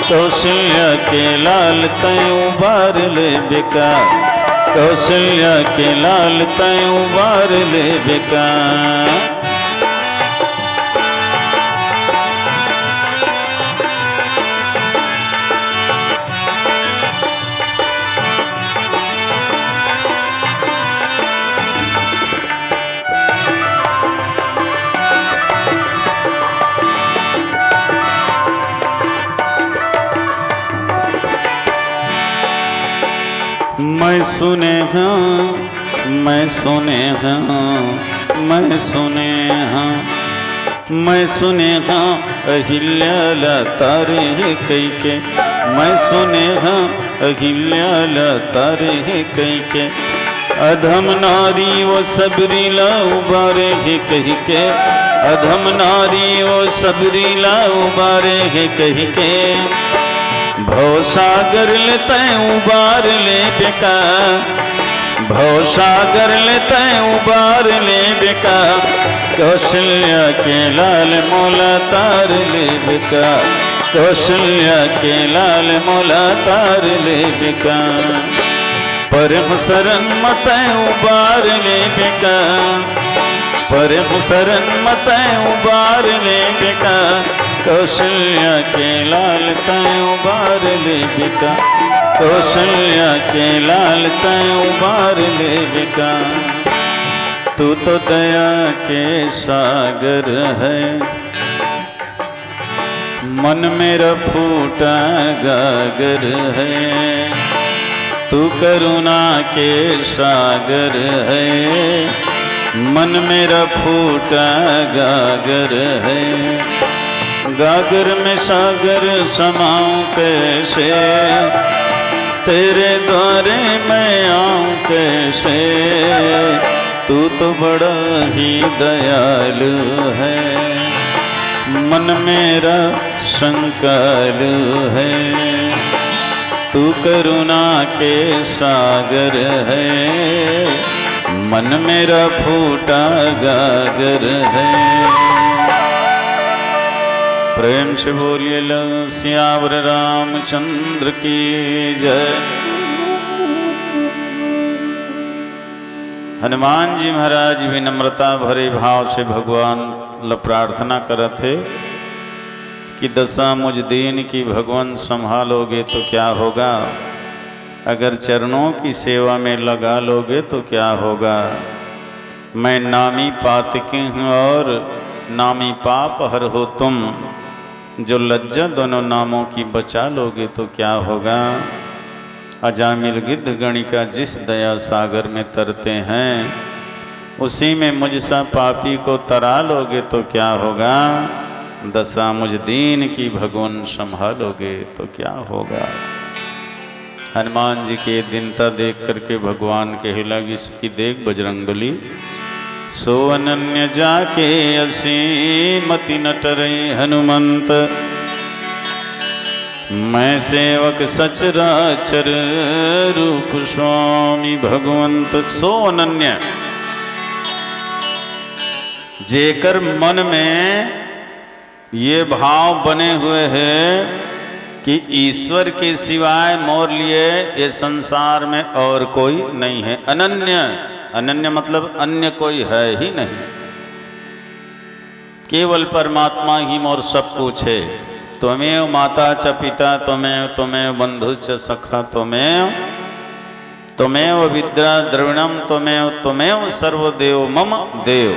कौशल्या के लाल तैं उबार ले बेका, कौशल्या के लाल तैं उबार ले बेका। मैं सुने हँव, मैं सुने हँव, मैं सुने हँव, मैं सुने हँव अहिल्या ला तारे हे कहिके, मैं सुने हँव अहिल्या ला तारे हे कहिके। अधम नारी वो सबरी ला उबारे हे कहिके, अधम नारी वो सबरी ला उबारे हे कहिके। भवसागर ले तैं उबार ले बेका, भवसागर ले तैं उबार ले बेका। कौशल्या के लाल मोला तार ले बेका, कौशल्या के लाल मोला तार ले बेका। परम शरण म तैं उबार ले बेका, परम शरण म तैं उबार ले बेका। कौशल्या के लाल तैं उबार ले बेका, कौशल्या के लाल तैं उबार ले बेका। तू तो दया के सागर है, मन मेरा फूटा गागर है। तू करुणा के सागर है, मन मेरा फूटा गागर है। गागर में सागर समाऊं कैसे, तेरे द्वारे मैं आऊं कैसे। तू तो बड़ा ही दयालु है, मन मेरा संकालु है। तू करुणा के सागर है, मन मेरा फूटा गागर है। प्रेम से बोलिए लव सियावर रामचंद्र की जय। हनुमान जी महाराज विनम्रता भरे भाव से भगवान ल प्रार्थना करत हे कि दशा मुझ दीन की भगवान संभालोगे तो क्या होगा, अगर चरणों की सेवा में लगा लोगे तो क्या होगा। मैं नामी पातकी हूँ और नामी पाप हर हो तुम, जो लज्जा दोनों नामों की बचा लोगे तो क्या होगा। अजामिल गिद्ध गणिका जिस दया सागर में तरते हैं, उसी में मुझ सा पापी को तरा लोगे तो क्या होगा। दशा मुझ दीन की भगवान संभालोगे तो क्या होगा। हनुमान जी के दीनता देख करके भगवान कहे लगिस कि देख बजरंगबली, सो अनन्य जाके असी मति न टरे हनुमंत, मैं सेवक सचराचर रूप स्वामी भगवंत। सो अनन्य, जेकर मन में ये भाव बने हुए है कि ईश्वर के सिवाय मोर लिए ये संसार में और कोई नहीं है। अनन्य, अनन्य मतलब अन्य कोई है ही नहीं, केवल परमात्मा ही मोर सब कुछ है। त्वमेव माता च पिता त्वमेव, त्वमेव बंधु च सखा त्वमेव, त्वमेव विद्या द्रविणम त्वमेव, त्वमेव सर्वदेव मम देव।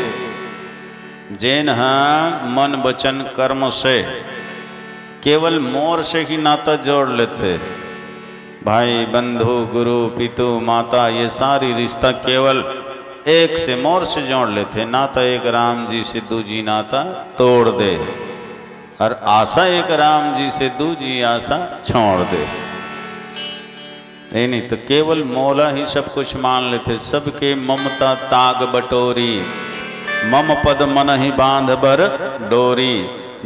जेन ह मन वचन कर्म से केवल मोर से ही नाता जोड़ लेथे, भाई बंधु गुरु पितु माता, ये सारी रिश्ता केवल एक से मोर से जोड़ लेथे। नाता एक राम जी से दूजी नाता तोड़ दे, और आशा एक राम जी से दूजी आशा छोड़ दे। ए नहीं तो केवल मोला ही सब कुछ मान लेथे। सबके ममता ताग बटोरी, मम पद मन ही बांध बर डोरी।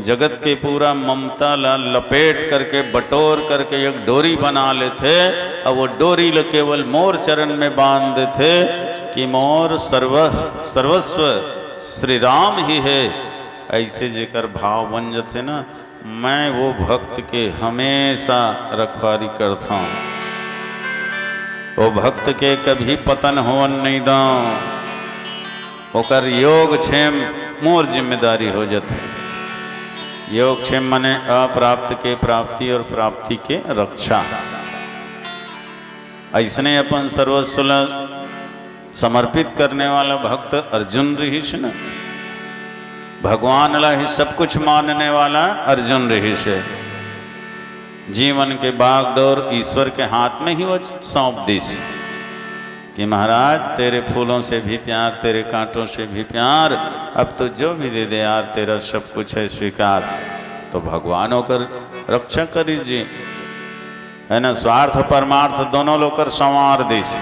जगत के पूरा ममता ला लपेट करके, बटोर करके एक डोरी बना लेथे। अब वो डोरी ल केवल मोर चरण में बांध देथे कि मोर सर्व सर्वस्व श्री राम ही है। ऐसे जेकर भाव बन जथे ना, मैं वो भक्त के हमेशा रखवारी करता हूँ। वो भक्त के कभी पतन होवन नहीं दऊं। ओकर योगक्षेम मोर जिम्मेदारी हो जाथे। योगक्षेम माने अप्राप्त के प्राप्ति और प्राप्ति के रक्षा। ऐसने अपन सर्वस्व ला समर्पित करने वाला भक्त अर्जुन रहिस न, भगवान ला ही सब कुछ मानने वाला अर्जुन रहिस हे। जीवन के बागडोर ईश्वर के हाथ में ही वो सौंप दीस कि महाराज, तेरे फूलों से भी प्यार, तेरे कांटों से भी प्यार, अब तो जो भी दे दे यार, तेरा सब कुछ है स्वीकार। तो भगवान ओकर रक्षा करिस जी, है ना, स्वार्थ परमार्थ दोनों ल ओकर संवार दीस।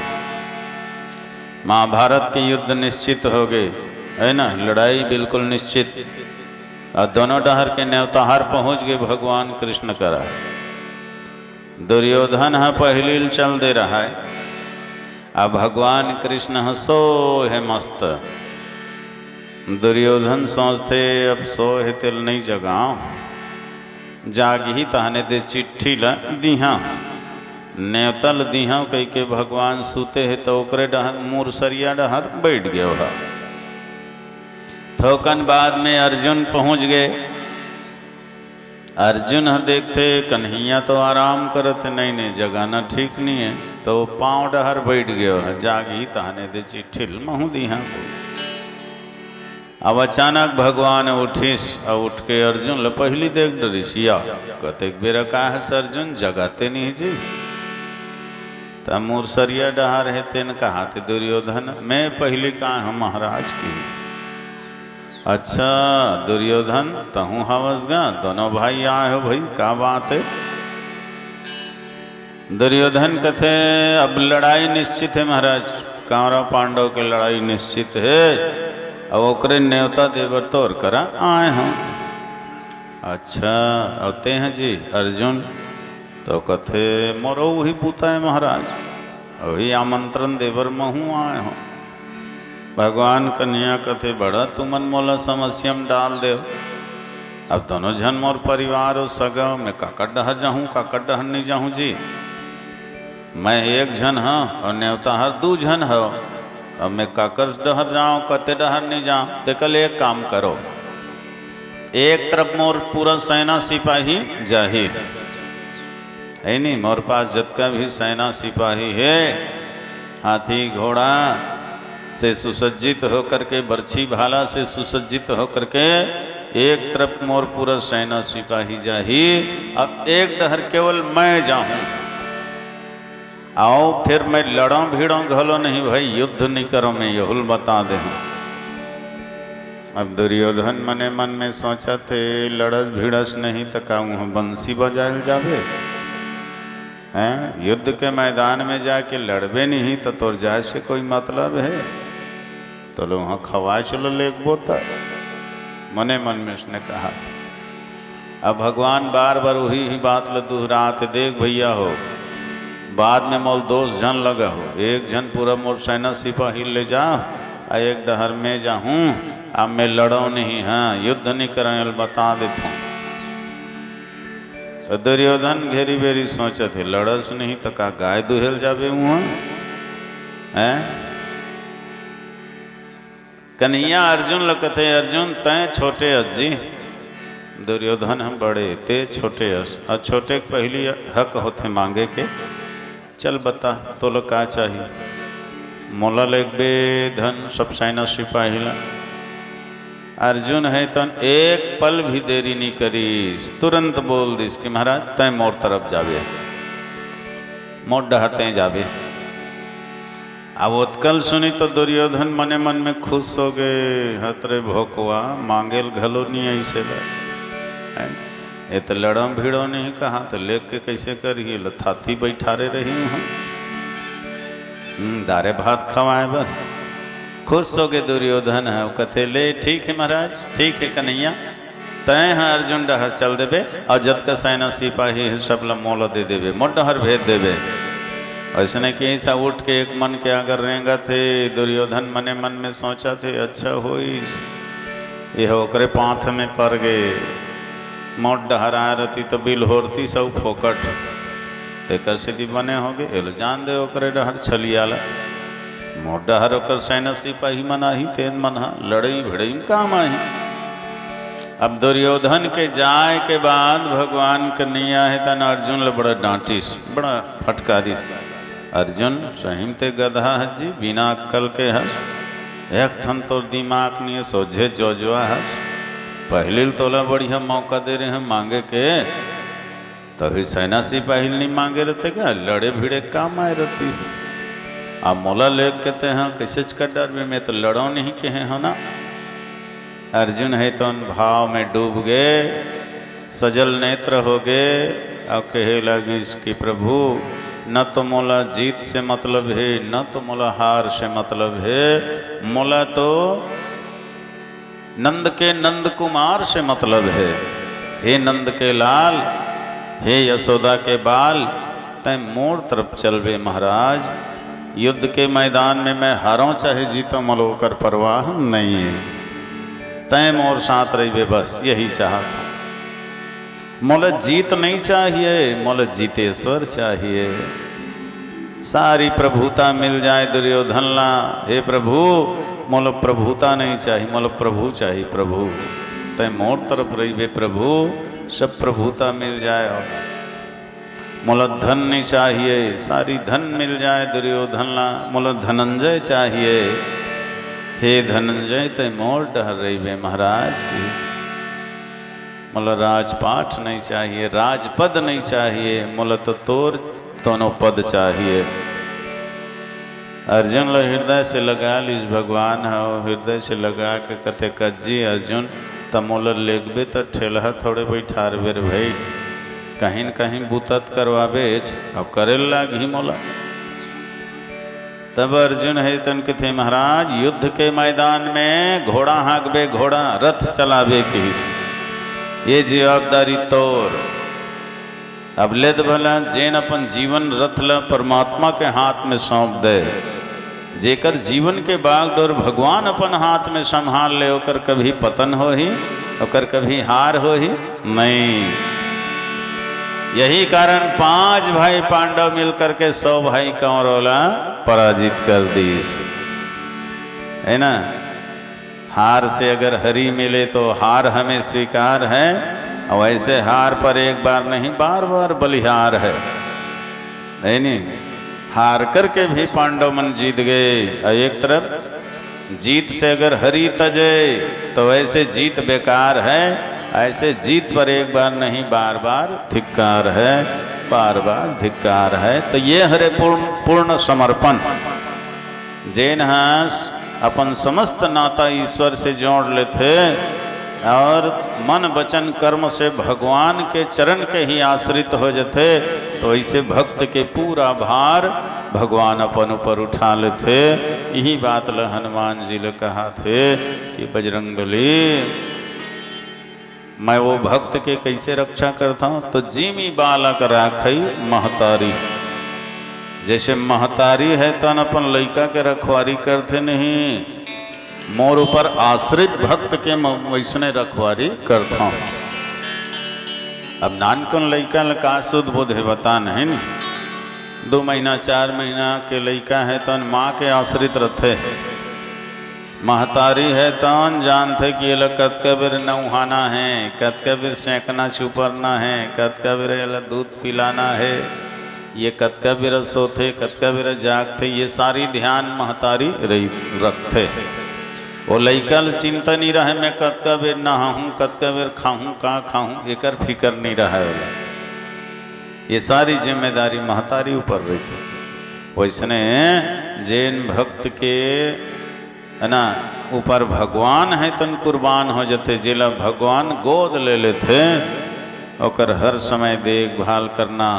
महाभारत के युद्ध निश्चित हो गए, है ना, लड़ाई बिल्कुल निश्चित। और दोनों डहर के नेवताहार पहुंच गए भगवान कृष्ण करा। दुर्योधन ह पहिली ल चल दे रहा है, अब भगवान कृष्ण ह सोए हे मस्त। दुर्योधन सोचथे, अब सोए हे तेल नहीं जगाओ, जागही तहने दे चिट्ठी ला दिहा, नेवता ल दिहा कहिके भगवान सुते हे तो ओकरे डहर, मुरसरिया डहर बैठ गयो ह। थोकन बाद में अर्जुन पहुंच गए। अर्जुन ह देखथे कन्हैया तो आराम करत हे, नहीं नहीं जगाना ठीक नहीं है, तो वो पांव डहर बैठ गयो ह, जागही तहने दे चिट्ठी ल महूं दिहा। अब अचानक भगवान उठिस, अउ उठ के अर्जुन ल पहिली देख डरिस, या कतेक बेरा का हे अर्जुन, जगाते नहीं जी। त मुरसरिया डहर हे तेन कहाथे दुर्योधन, मैं पहिली का हूं महाराज किहिस। अच्छा दुर्योधन, तहूं हवस गा, दोनों भाई आए हो भाई, का बात है? दुर्योधन कथे, अब लड़ाई निश्चित है महाराज, कौरव पांडव के लड़ाई निश्चित है, अब ओकरे नेवता देबर तोर करा आए हूं। अच्छा, अब तेह जी अर्जुन, तो कथे, "मोरो उही बूता हे महाराज, उही आमंत्रण देबर महूँ आए हों।" भगवान कन्हैया कथे, "बड़ा तुमन मोला समस्या में डाल देव। अब दोनों झन मोर परिवार हो, सगा हो, मैं काकर डहर जाहूँ, काकर डहर नहीं जाहूँ जी? मैं एक झन हव अउ नेवता हर दू झन हव। अब मैं काकर डहर जाऊं, कते डहर नहीं जाऊं? तेकर ले एक काम करो, एक तरफ मोर पूरा सेना सिपाही जाही, हे नहीं, मोर पास जतका भी सेना सिपाही हे, हाथी घोड़ा से सुसज्जित होकर के, बरछी भाला से सुसज्जित होकर के एक तरफ मोर पूरा सेना सिपाही जाही, अब एक डहर केवल मैं जाहूं। अउ फिर मैं लड़ों भिड़ों घलो नहीं भाई, युद्ध नहीं करों, मैं यहू ल बता देहूं।" अब दुर्योधन मने मन में सोचथे, "लड़स भिड़स नहीं त का उहाँ बंसी बजाए ल जाबे? हैं? युद्ध के मैदान में जाके लड़बे नहीं त तोर जाए से कोई मतलब हे? तोला उहाँ खवाए ल लेगबो त।" मने मन में उसने कहा। अब भगवान बार बार उही ही बात ल दुहरात हे, "देख भैया हो, बाद में मोल दोष झन लगा हो, एक झन पूरा मोर सेना सिपाही ले जा, आ एक डहर में जाहूं, अब मैं लड़ों नहीं, हाँ, युद्ध नहीं करों, एल बता देथों।" तो दुर्योधन घेरी बेरी सोचत हे, "लड़स नहीं त का गाय दुहेल जाबे उहाँ?" हैं? कन्हैया अर्जुन ल कथे, "अर्जुन, तैं छोटे अस जी, दुर्योधन हम बड़े, ते छोटे अस, अउ छोटे के पहिली हक होथे मांगे के। चल बता, तोला का चाही? मोला लेगबे धन, सब सेना सिपाही ला।" अर्जुन हे तन एक पल भी देरी नहीं करिस, तुरंत बोल दिस कि, "महाराज, तैं मोर तरफ जाबे, मोर डहर तैं जाबे।" अब ओतका ल सुनी तो दुर्योधन मने मन में खुश हो गे, "हत रे भोकवा, मांगे ल घलो नहीं अइसे ला। हैं? ए त लड़ों भिड़ों नहीं कहा, त लेग के कइसे करही? ल थाती बइठारे रही हूँ। हम्म, दारे भात खवाए बर।" खुश हो गे दुर्योधन ह, कथे, "ले, ठीक हे महाराज, ठीक हे कन्हैया।" तैं ह अर्जुन डहर चल देबे, अउ जतका सेना सिपाही हे, सब ल मोला दे देबे, मोर डहर भेज देबे। अइसने कहिस अउ उठ के एक मन के अगर रेंगत हे, दुर्योधन मने मन में सोचत हे, "अच्छा होइस, ये ओकरे पांथ में पर गे, मोर डहर आए रहती त बिल होरती सब फोकट, तेकर सेती बने होगे, एलो जान दे ओकरे डहर छलिया ला।" मोर डहर ओकर सेना सिपाही मन आही, तेन मन ह लड़ई भिड़ई म काम आही। अब दुर्योधन के जाय के बाद भगवान कन्हैया हे तन अर्जुन ल बड़ा डांटिस, बड़ा फटकारिस। "अर्जुन, सही म ते गधा हस जी, बिना अक्कल के हस। एक ठन तोर दिमाग नइ हे, सोझे जोजवा हस। पहिली ल तोला बढ़िया मौका दे रहे हैं मांगे के।" तभी सेना सिपाही ल नइ मांगे रहते का, लड़े भिड़े काम आए रहतीस। अब मोला लेग के तेहा कइसेच कर डरबे, मैं तो लड़ों नहीं कहे हो ना। अर्जुन हे तोन भाव में डूब गे, सजल नेत्र हो गे, अउ कहे लागिस कि प्रभु, न तो मोला जीत से मतलब हे, न तो मोला हार से मतलब हे, मोला तो नंद के नंद कुमार से मतलब हे। हे नंद के लाल, हे यशोदा के बाल, तैं मोर तरफ चलबे महाराज। युद्ध के मैदान में मैं हारों चाहे जीतों, मोला ओकर परवाह नहीं हे। तैं मोर साथ रहिबे, बस यही चाहत हूँ। मोला जीत नहीं चाहिए, मोला जीतेश्वर चाहिए। सारी प्रभुता मिल जाए दुर्योधन ला। हे प्रभु, मोला प्रभुता नहीं चाहिए, मोला प्रभु चाहिए, प्रभु। तैं मोर तरफ रहिबे प्रभु, सब प्रभुता मिल जाए। मोला धन नहीं चाहिए, सारी धन मिल जाए दुर्योधन ला, मोला धनंजय चाहिए। हे धनंजय, तैं मोर डहर रहिबे महाराज की। मोला राजपाट नहीं चाहिए, राजपद नहीं चाहिए, मोला तो तोर दोनों पद चाहिए। अर्जुन ला हृदय से लगा लीस भगवान ह, हृदय से लगा के कथे, "कज्जी अर्जुन, त मोला लेगबे त ठेलहा थोड़े बइठारबे रे भई, कहीं न कहीं बुता त करवाबेच, अउ करे ल लागही मोला।" तब अर्जुन हे तन कथे, "महाराज, युद्ध के मैदान में घोड़ा हाँकबे, घोड़ा, रथ चलाबे," कहिस, "ये जवाबदारी तोर।" अब ले तो भला जेन अपन जीवन रथ ल परमात्मा के हाथ में सौंप दे, जेकर जीवन के बागडोर भगवान अपन हाथ में संभाल ले, ओकर कभी पतन होही, ओकर कभी हार होही नहीं। यही कारण पांच भाई पांडव मिल करके सौ भाई कौरव ला पराजित कर दीस, है ना। हार से अगर हरि मिले तो हार हमें स्वीकार है, और ऐसे हार पर एक बार नहीं, बार बार बलिहार है, है नहीं। हार करके भी पांडव मन जीत गए। और एक तरफ जीत से अगर हरि तजे तो ऐसे जीत बेकार है, ऐसे जीत पर एक बार नहीं, बार बार धिक्कार है, बार बार धिक्कार है। तो ये हरे पूर्ण, पूर्ण समर्पण। जेन ह अपन समस्त नाता ईश्वर से जोड़ लेथे और मन वचन कर्म से भगवान के चरण के ही आश्रित हो जथे, तो ऐसे भक्त के पूरा भार भगवान अपन ऊपर उठा लेथे। यही बात ल हनुमान जी ल कहा थे कि बजरंग बली, मैं वो भक्त के कैसे रक्षा करता हूँ? तो जिमी बालक राखई महतारी। जैसे महतारी है तन अपन लइका के रखवारी करथे नहीं, मोर ऊपर आश्रित भक्त के म-, वैसने रखवारी करता हूँ। अब नानकुन लइका ल का सुध बुध है बता नहीं न, दो महीना चार महीना के लइका है तन माँ के आश्रित रथे। महतारी है तन जानथे कि एला कतका बेर नउहाना है, कतका बेर सेंकना चुपरना है, कतका बेर एला दूध पिलाना है, ये कतका बेर सोथे, कतका बेर जागथे, ये सारी ध्यान महतारी रही, रखथे। वो लइका ल चिंता नहीं रहे, मैं कतका बेर नहाहूँ, कतका बेर खाहूँ, का खाहूँ, एकर फिकर नहीं रहे ओला। ये सारी जिम्मेदारी महतारी ऊपर रहिथे। वैसने जेन भक्त के, है ना, ऊपर भगवान है तन कुर्बान हो जथे, जेला भगवान गोद ले लेथे, ओकर हर समय देखभाल करना,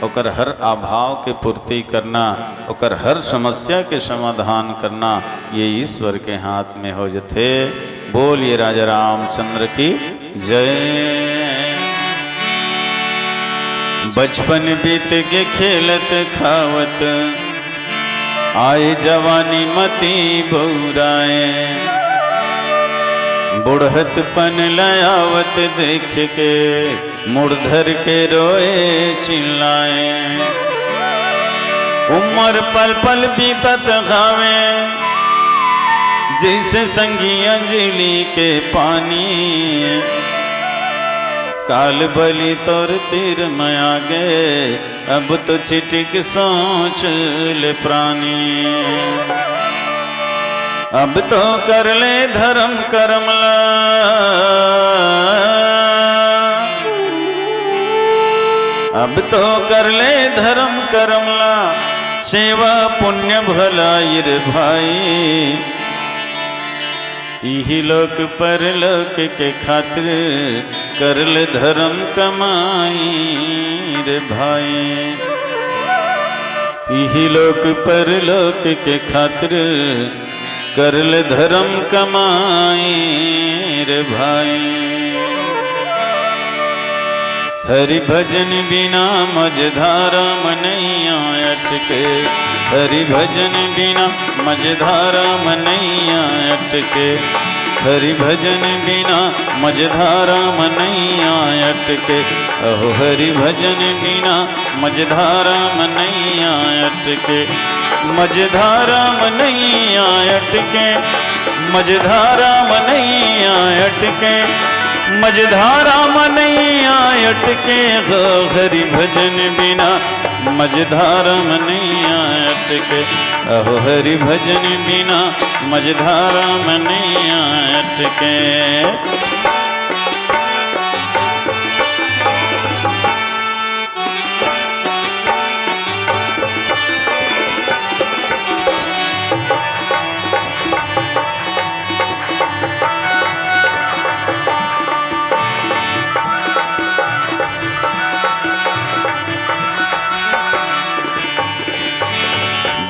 ओकर हर अभाव के पूर्ति करना, ओकर हर समस्या के समाधान करना, ये ईश्वर के हाथ में हो जथे। बोलिए राजा रामचंद्र की जय। बचपन बीत के खेलत खावत, आए जवानी मती बौराए। बुढ़त पन ल आवत देख के, मुड़ धर के रोए चिल्लाए। उम्र पल पल बीतत घावे, जैसे संगी अंजलि के पानी। काल बलि तोर तीर में आगे, अब तो चिटिक सोच ले प्राणी। अब तो कर ले धर्म करम ला, अब तो कर ले धर्म करम ला, सेवा पुण्य भलाई रे भाई। इही लोक परलोक के खातिर कर ले धर्म कमाई रे भाई। इही लोक परलोक के खातिर कर ले धर्म कमाई रे भाई। हरि भजन बिना मझधारा म नैया अटके, हरि भजन बिना मझधारा म नैया अटके, हरि भजन बिना मझधारा म नैया अटके। अहो हरि भजन बिना मझधारा म नैया अटके, मझधारा म नैया अटके, मझधारा म नैया अटके, मझधारा म नैया अटके। हो हरि भजन बिना मझधारा म नैया अटके, अहो हरि भजन बिना मझधारा म नैया अटके।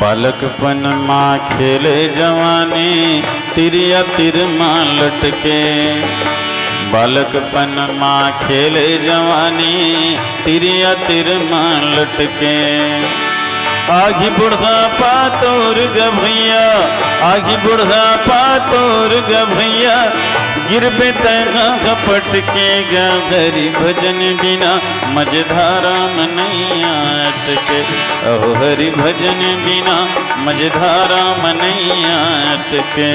बालकपन मा खेले जवानी, तिरिया तिर मा लटके। बालकपन मा खेले जवानी, तिरिया तिर मा लटके। आही बुढ़ापा तोर ग भैया, आही बुढ़ापा तोर ग भैया, गिरबे तैं ह घपट के ग। हरि भजन बिना मझधारा म नैया अटके, अहो हरि भजन बिना मझधारा म नैया अटके।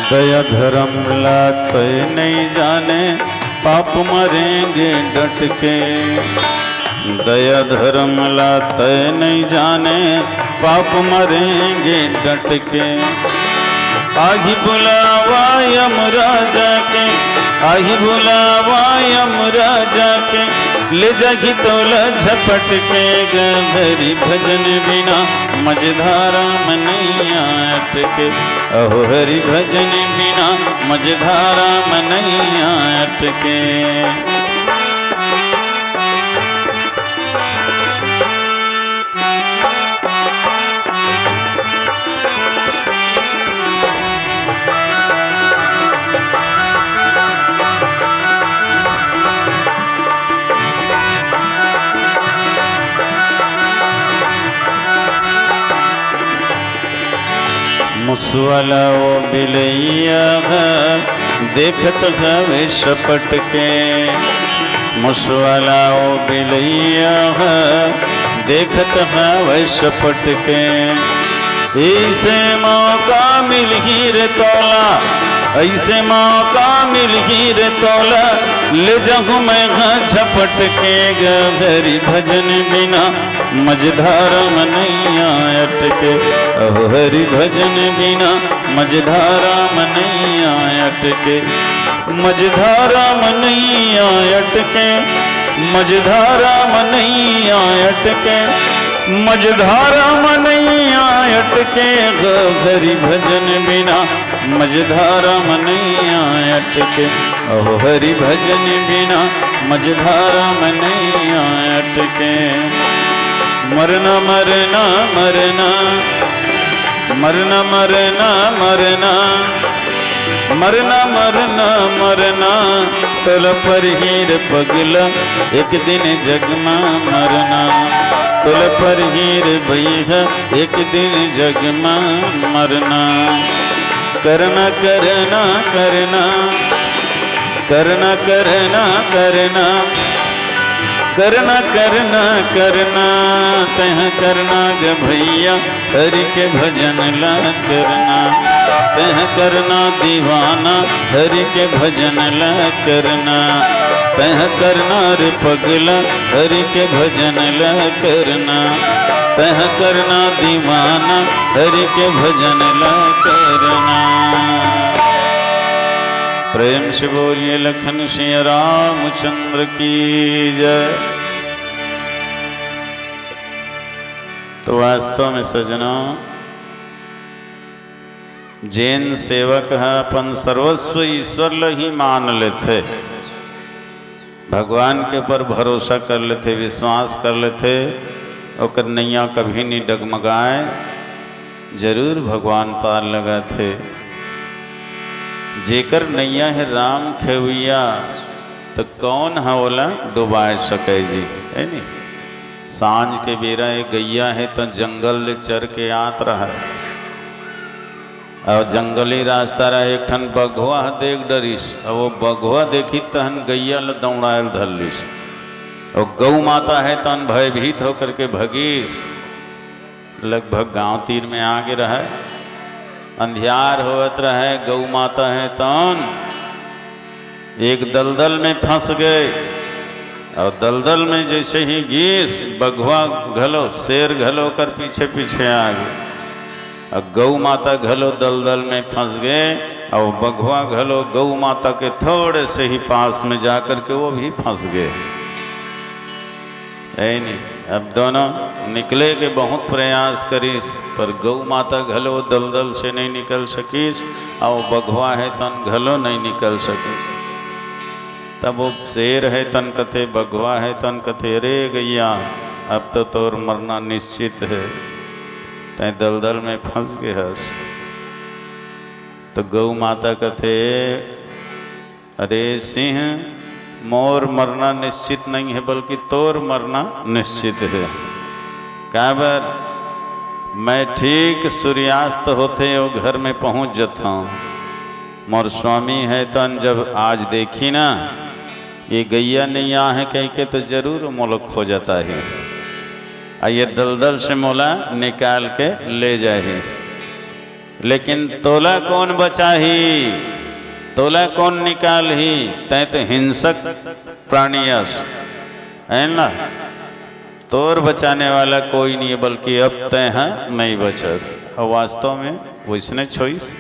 दया धर्म ला तय नहीं जाने, पाप मरेंगे डट के। दया धर्म ला तय नहीं जाने, पाप मरेंगे डट के। आही बुलावा यम राजा के, आही बुलावा यम राजा के, ले जाही तोला झपट के। ग हरि भजन बिना मझधारा म नैया अटके, अहो हरि भजन बिना मझधारा म नैया अटके। मुसवा ला ओ बिलैया ह देखत हवे सपट के। मुसवा ला ओ बिलैया ह देखत हवे सपट के। ऐसे मौका मिलही रे तोला, ऐसे मौका मिलही रे तोला, ले जाहूँ मैं ह झपट के। ग हरि भजन बिना मझधारा म नैया अटके, अहो हरि भजन बिना मझधारा म नैया अटके। मझधारा म नैया अटके, मझधारा म नैया अटके, मझधारा म नैया अटके। ग हरि भजन बिना मझधारा म नैया अटके, अहो हरि भजन बिना मझधारा म नैया अटके। मरना, मरना, मरना, मरना, मरना, मरना, मरना, मरना, मरना, तोला परही रे पगला, एक दिन जग मा मरना। तोला परही रे भैया, एक दिन जग मा मरना। करना, करना, करना, करना, करना, करना, करना, करना, करना, तैं ह करना ग भैया, हरि के भजन ला करना। तैं ह करना दीवाना, हरि के भजन ला करना। तैं ह करना रे पगला, हरि के भजन ला करना। तैं ह करना दीवाना, हरि के भजन ला करना। प्रेम से बोलिए लखन सिया रामचंद्र की जय। तो वास्तव में सजनों, जेन सेवक ह अपन सर्वस्व ईश्वर ल ही मान लेथे, भगवान के ऊपर भरोसा कर लेथे, विश्वास कर लेथे, ओकर नैया कभी नहीं डगमगाए, जरूर भगवान पार लगाथे। जेकर नैया हे राम खेवैया, त कौन ह ओला डुबाए सके जी, है नी? सांझ के बेरा ए गैया हे त जंगल ले चर के आत रहय, अउ जंगली रास्ता रहय, एक ठन बघवा ह देख डरिस, अउ वो बघवा देखिस तहन गैया ल दौड़ाए ल धर लिस। अउ गौ माता हे तहन भयभीत होकर के भगिस। लगभग गांव तीर में आगे रहय, अंधियार होवत रहय, गौ माता हे तहन एक दलदल में फंस गे। अउ दलदल में जैसे ही गिस, बघवा घलो, शेर घलो ओकर पीछे पीछे आ गे। अउ गौ माता घलो दलदल में फंस गे, अउ बघवा घलो गौ माता के थोड़े से ही पास में जाकर के वो भी फंस गे। है नहीं? अब दोनों निकले के बहुत प्रयास करिस, पर गौ माता घलो दलदल से नहीं निकल सकिस, अउ बघवा हे तन घलो नहीं निकल सकिस। तब वो शेर हे तन कथे, बघवा हे तन कथे, "अरे गैया, अब तो तोर मरना निश्चित हे, तैं दलदल में फंस गे हस।" तो गौ माता कथे, "अरे सिंह, मोर मरना निश्चित नहीं है, बल्कि तोर मरना निश्चित है।" काबर, मैं ठीक सूर्यास्त होते वो घर में पहुंच जाता हूँ। मोर स्वामी हे तन जब आज देखी ना, ये गैया नइ आहे कहिके तो जरूर मोला खोजत आही, अउ ये दलदल से मोला निकाल के ले जाही। लेकिन तोला कौन बचाही, तोला कौन निकालही? तैं तो हिंसक प्राणी अस, है ना? तोर बचाने वाला कोई नहीं है, बल्कि अब तैं ह नहीं बचस। अउ वास्तव में वइसने छोइस,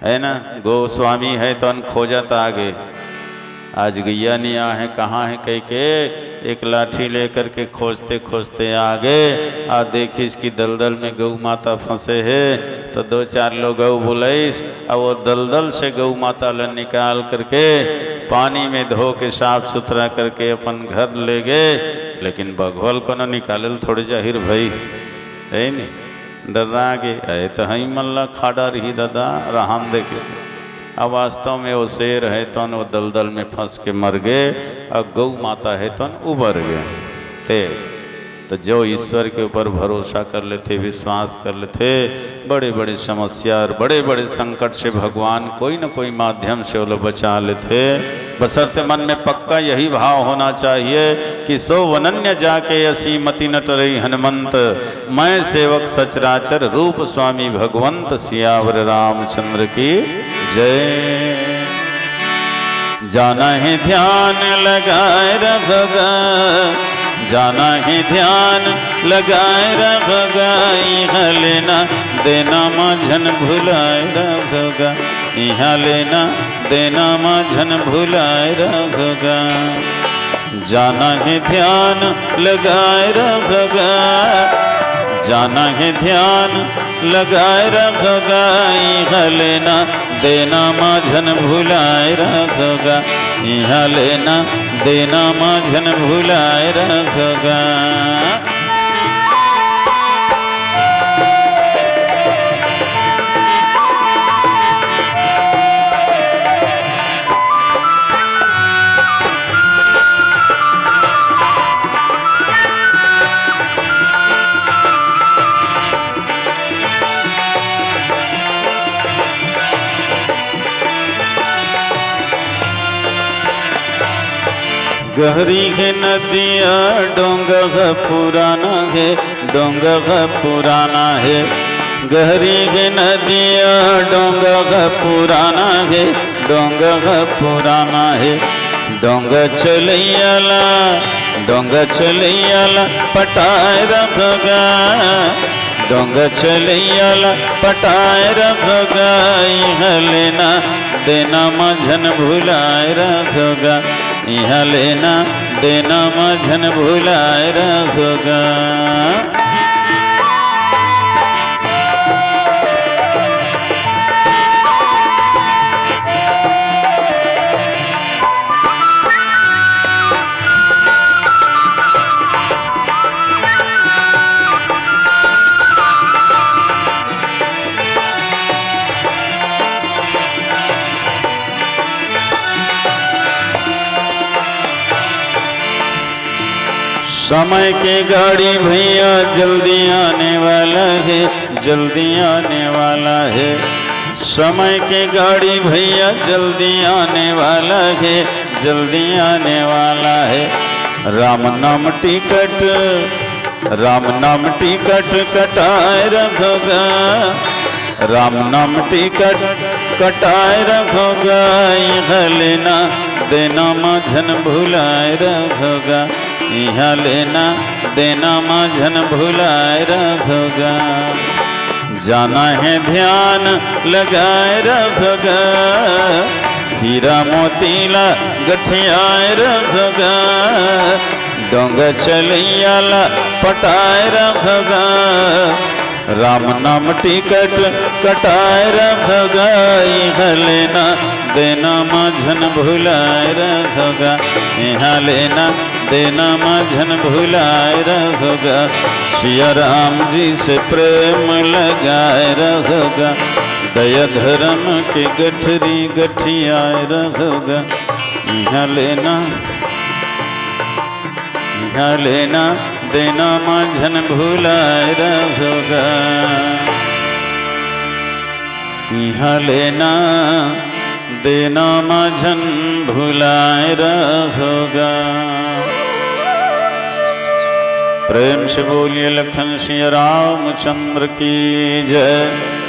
है ना? गोस्वामी हे तन खोजत आगे, आज गैया नहीं आहे, कहाँ हे कहिके एक लाठी लेकर के खोजते खोजते आगे, अउ देखिस कि दलदल में गौ माता फंसे हे, तो दो चार लोग अउ बुलाइस, अउ वो दलदल से गौ माता ला निकाल करके पानी में धो के साफ सुथरा करके अपन घर ले गे। लेकिन बघवा ल कोनो निकाले ल थोड़े जाही रे भई, हे नी? डर्रा गे, अरे तो हई मन ला खा डारही दादा, रहन दे के। अउ वास्तव में वो शेर हे तन वो दलदल में फंस के मर गे, अउ गौ माता हे तन उबर गे। ते तो जो ईश्वर के ऊपर भरोसा कर लेथे, विश्वास कर लेथे, बड़े-बड़े समस्या अउ बड़े-बड़े संकट से भगवान कोई न कोई माध्यम से ओला बचा लेथे। बशर्ते मन में पक्का यही भाव होना चाहिए कि "सो वनन्य जाके असी मति न टरई हनुमंत, मैं सेवक सचराचर रूप स्वामी भगवंत।" सियावर रामचंद्र की जय। जाना हे ध्यान लगाए रखगा, जाना हे ध्यान लगाए रखगा, इहाँ ले ना देना मा झन भुलाए रखगा, इहाँ ले ना देना मा झन भुलाए रखगा। जाना हे ध्यान लगाए रखगा, जाना हे ध्यान लगाए रखगा, इहाँ ले ना देना मा झन भुलाए रखगा, इहाँ ले ना देना मा झन भुलाए रखगा। गहरी हे नदिया, डोंगा ह पुराना हे, डोंगा ह पुराना हे। गहरी हे नदिया, डोंगा ह पुराना हे, डोंगा ह पुराना हे। डोंगा चलैया ला, डोंगा चलैया ला पटाए रखगा, डोंगा चलैया ला पटाए रखगा, इहाँ ले ना देना मा झन भुलाए रखगा, इहाँ ले ना देना मा झन भुलाए रखगा। समय के गाड़ी भैया जल्दी आने वाला हे, जल्दी आने वाला हे। समय के गाड़ी भैया जल्दी आने वाला हे, जल्दी आने वाला हे। राम नाम टिकट, राम नाम टिकट कटाए रखगा, राम नाम टिकट कटाए रखगा, इहाँ ले ना देना मा झन भुलाए रखगा, इहाँ ले ना देना मा झन भुलाए रखगा। जाना हे ध्यान लगाए रखगा, हीरा मोती ला गठियाए रखगा, डोंगा चलैया ला पटाए रखगा, राम नाम टिकट कटाए रखगा। इहाँ ले ना देना मा झन भुलाए रखगा, इहाँ ले ना देना मा झन भुलाए रखगा। सिया राम जी से प्रेम लगाए रखगा, दया धर्म के गठरी गठियाए रखगा। इहाँ ले ना, इहाँ ले ना देना मा झन भुलाए रखगा, इहाँ ले ना देना मा झन भुलाए रखगा। प्रेम से बोलिए लखन सिया रामचंद्र की जय।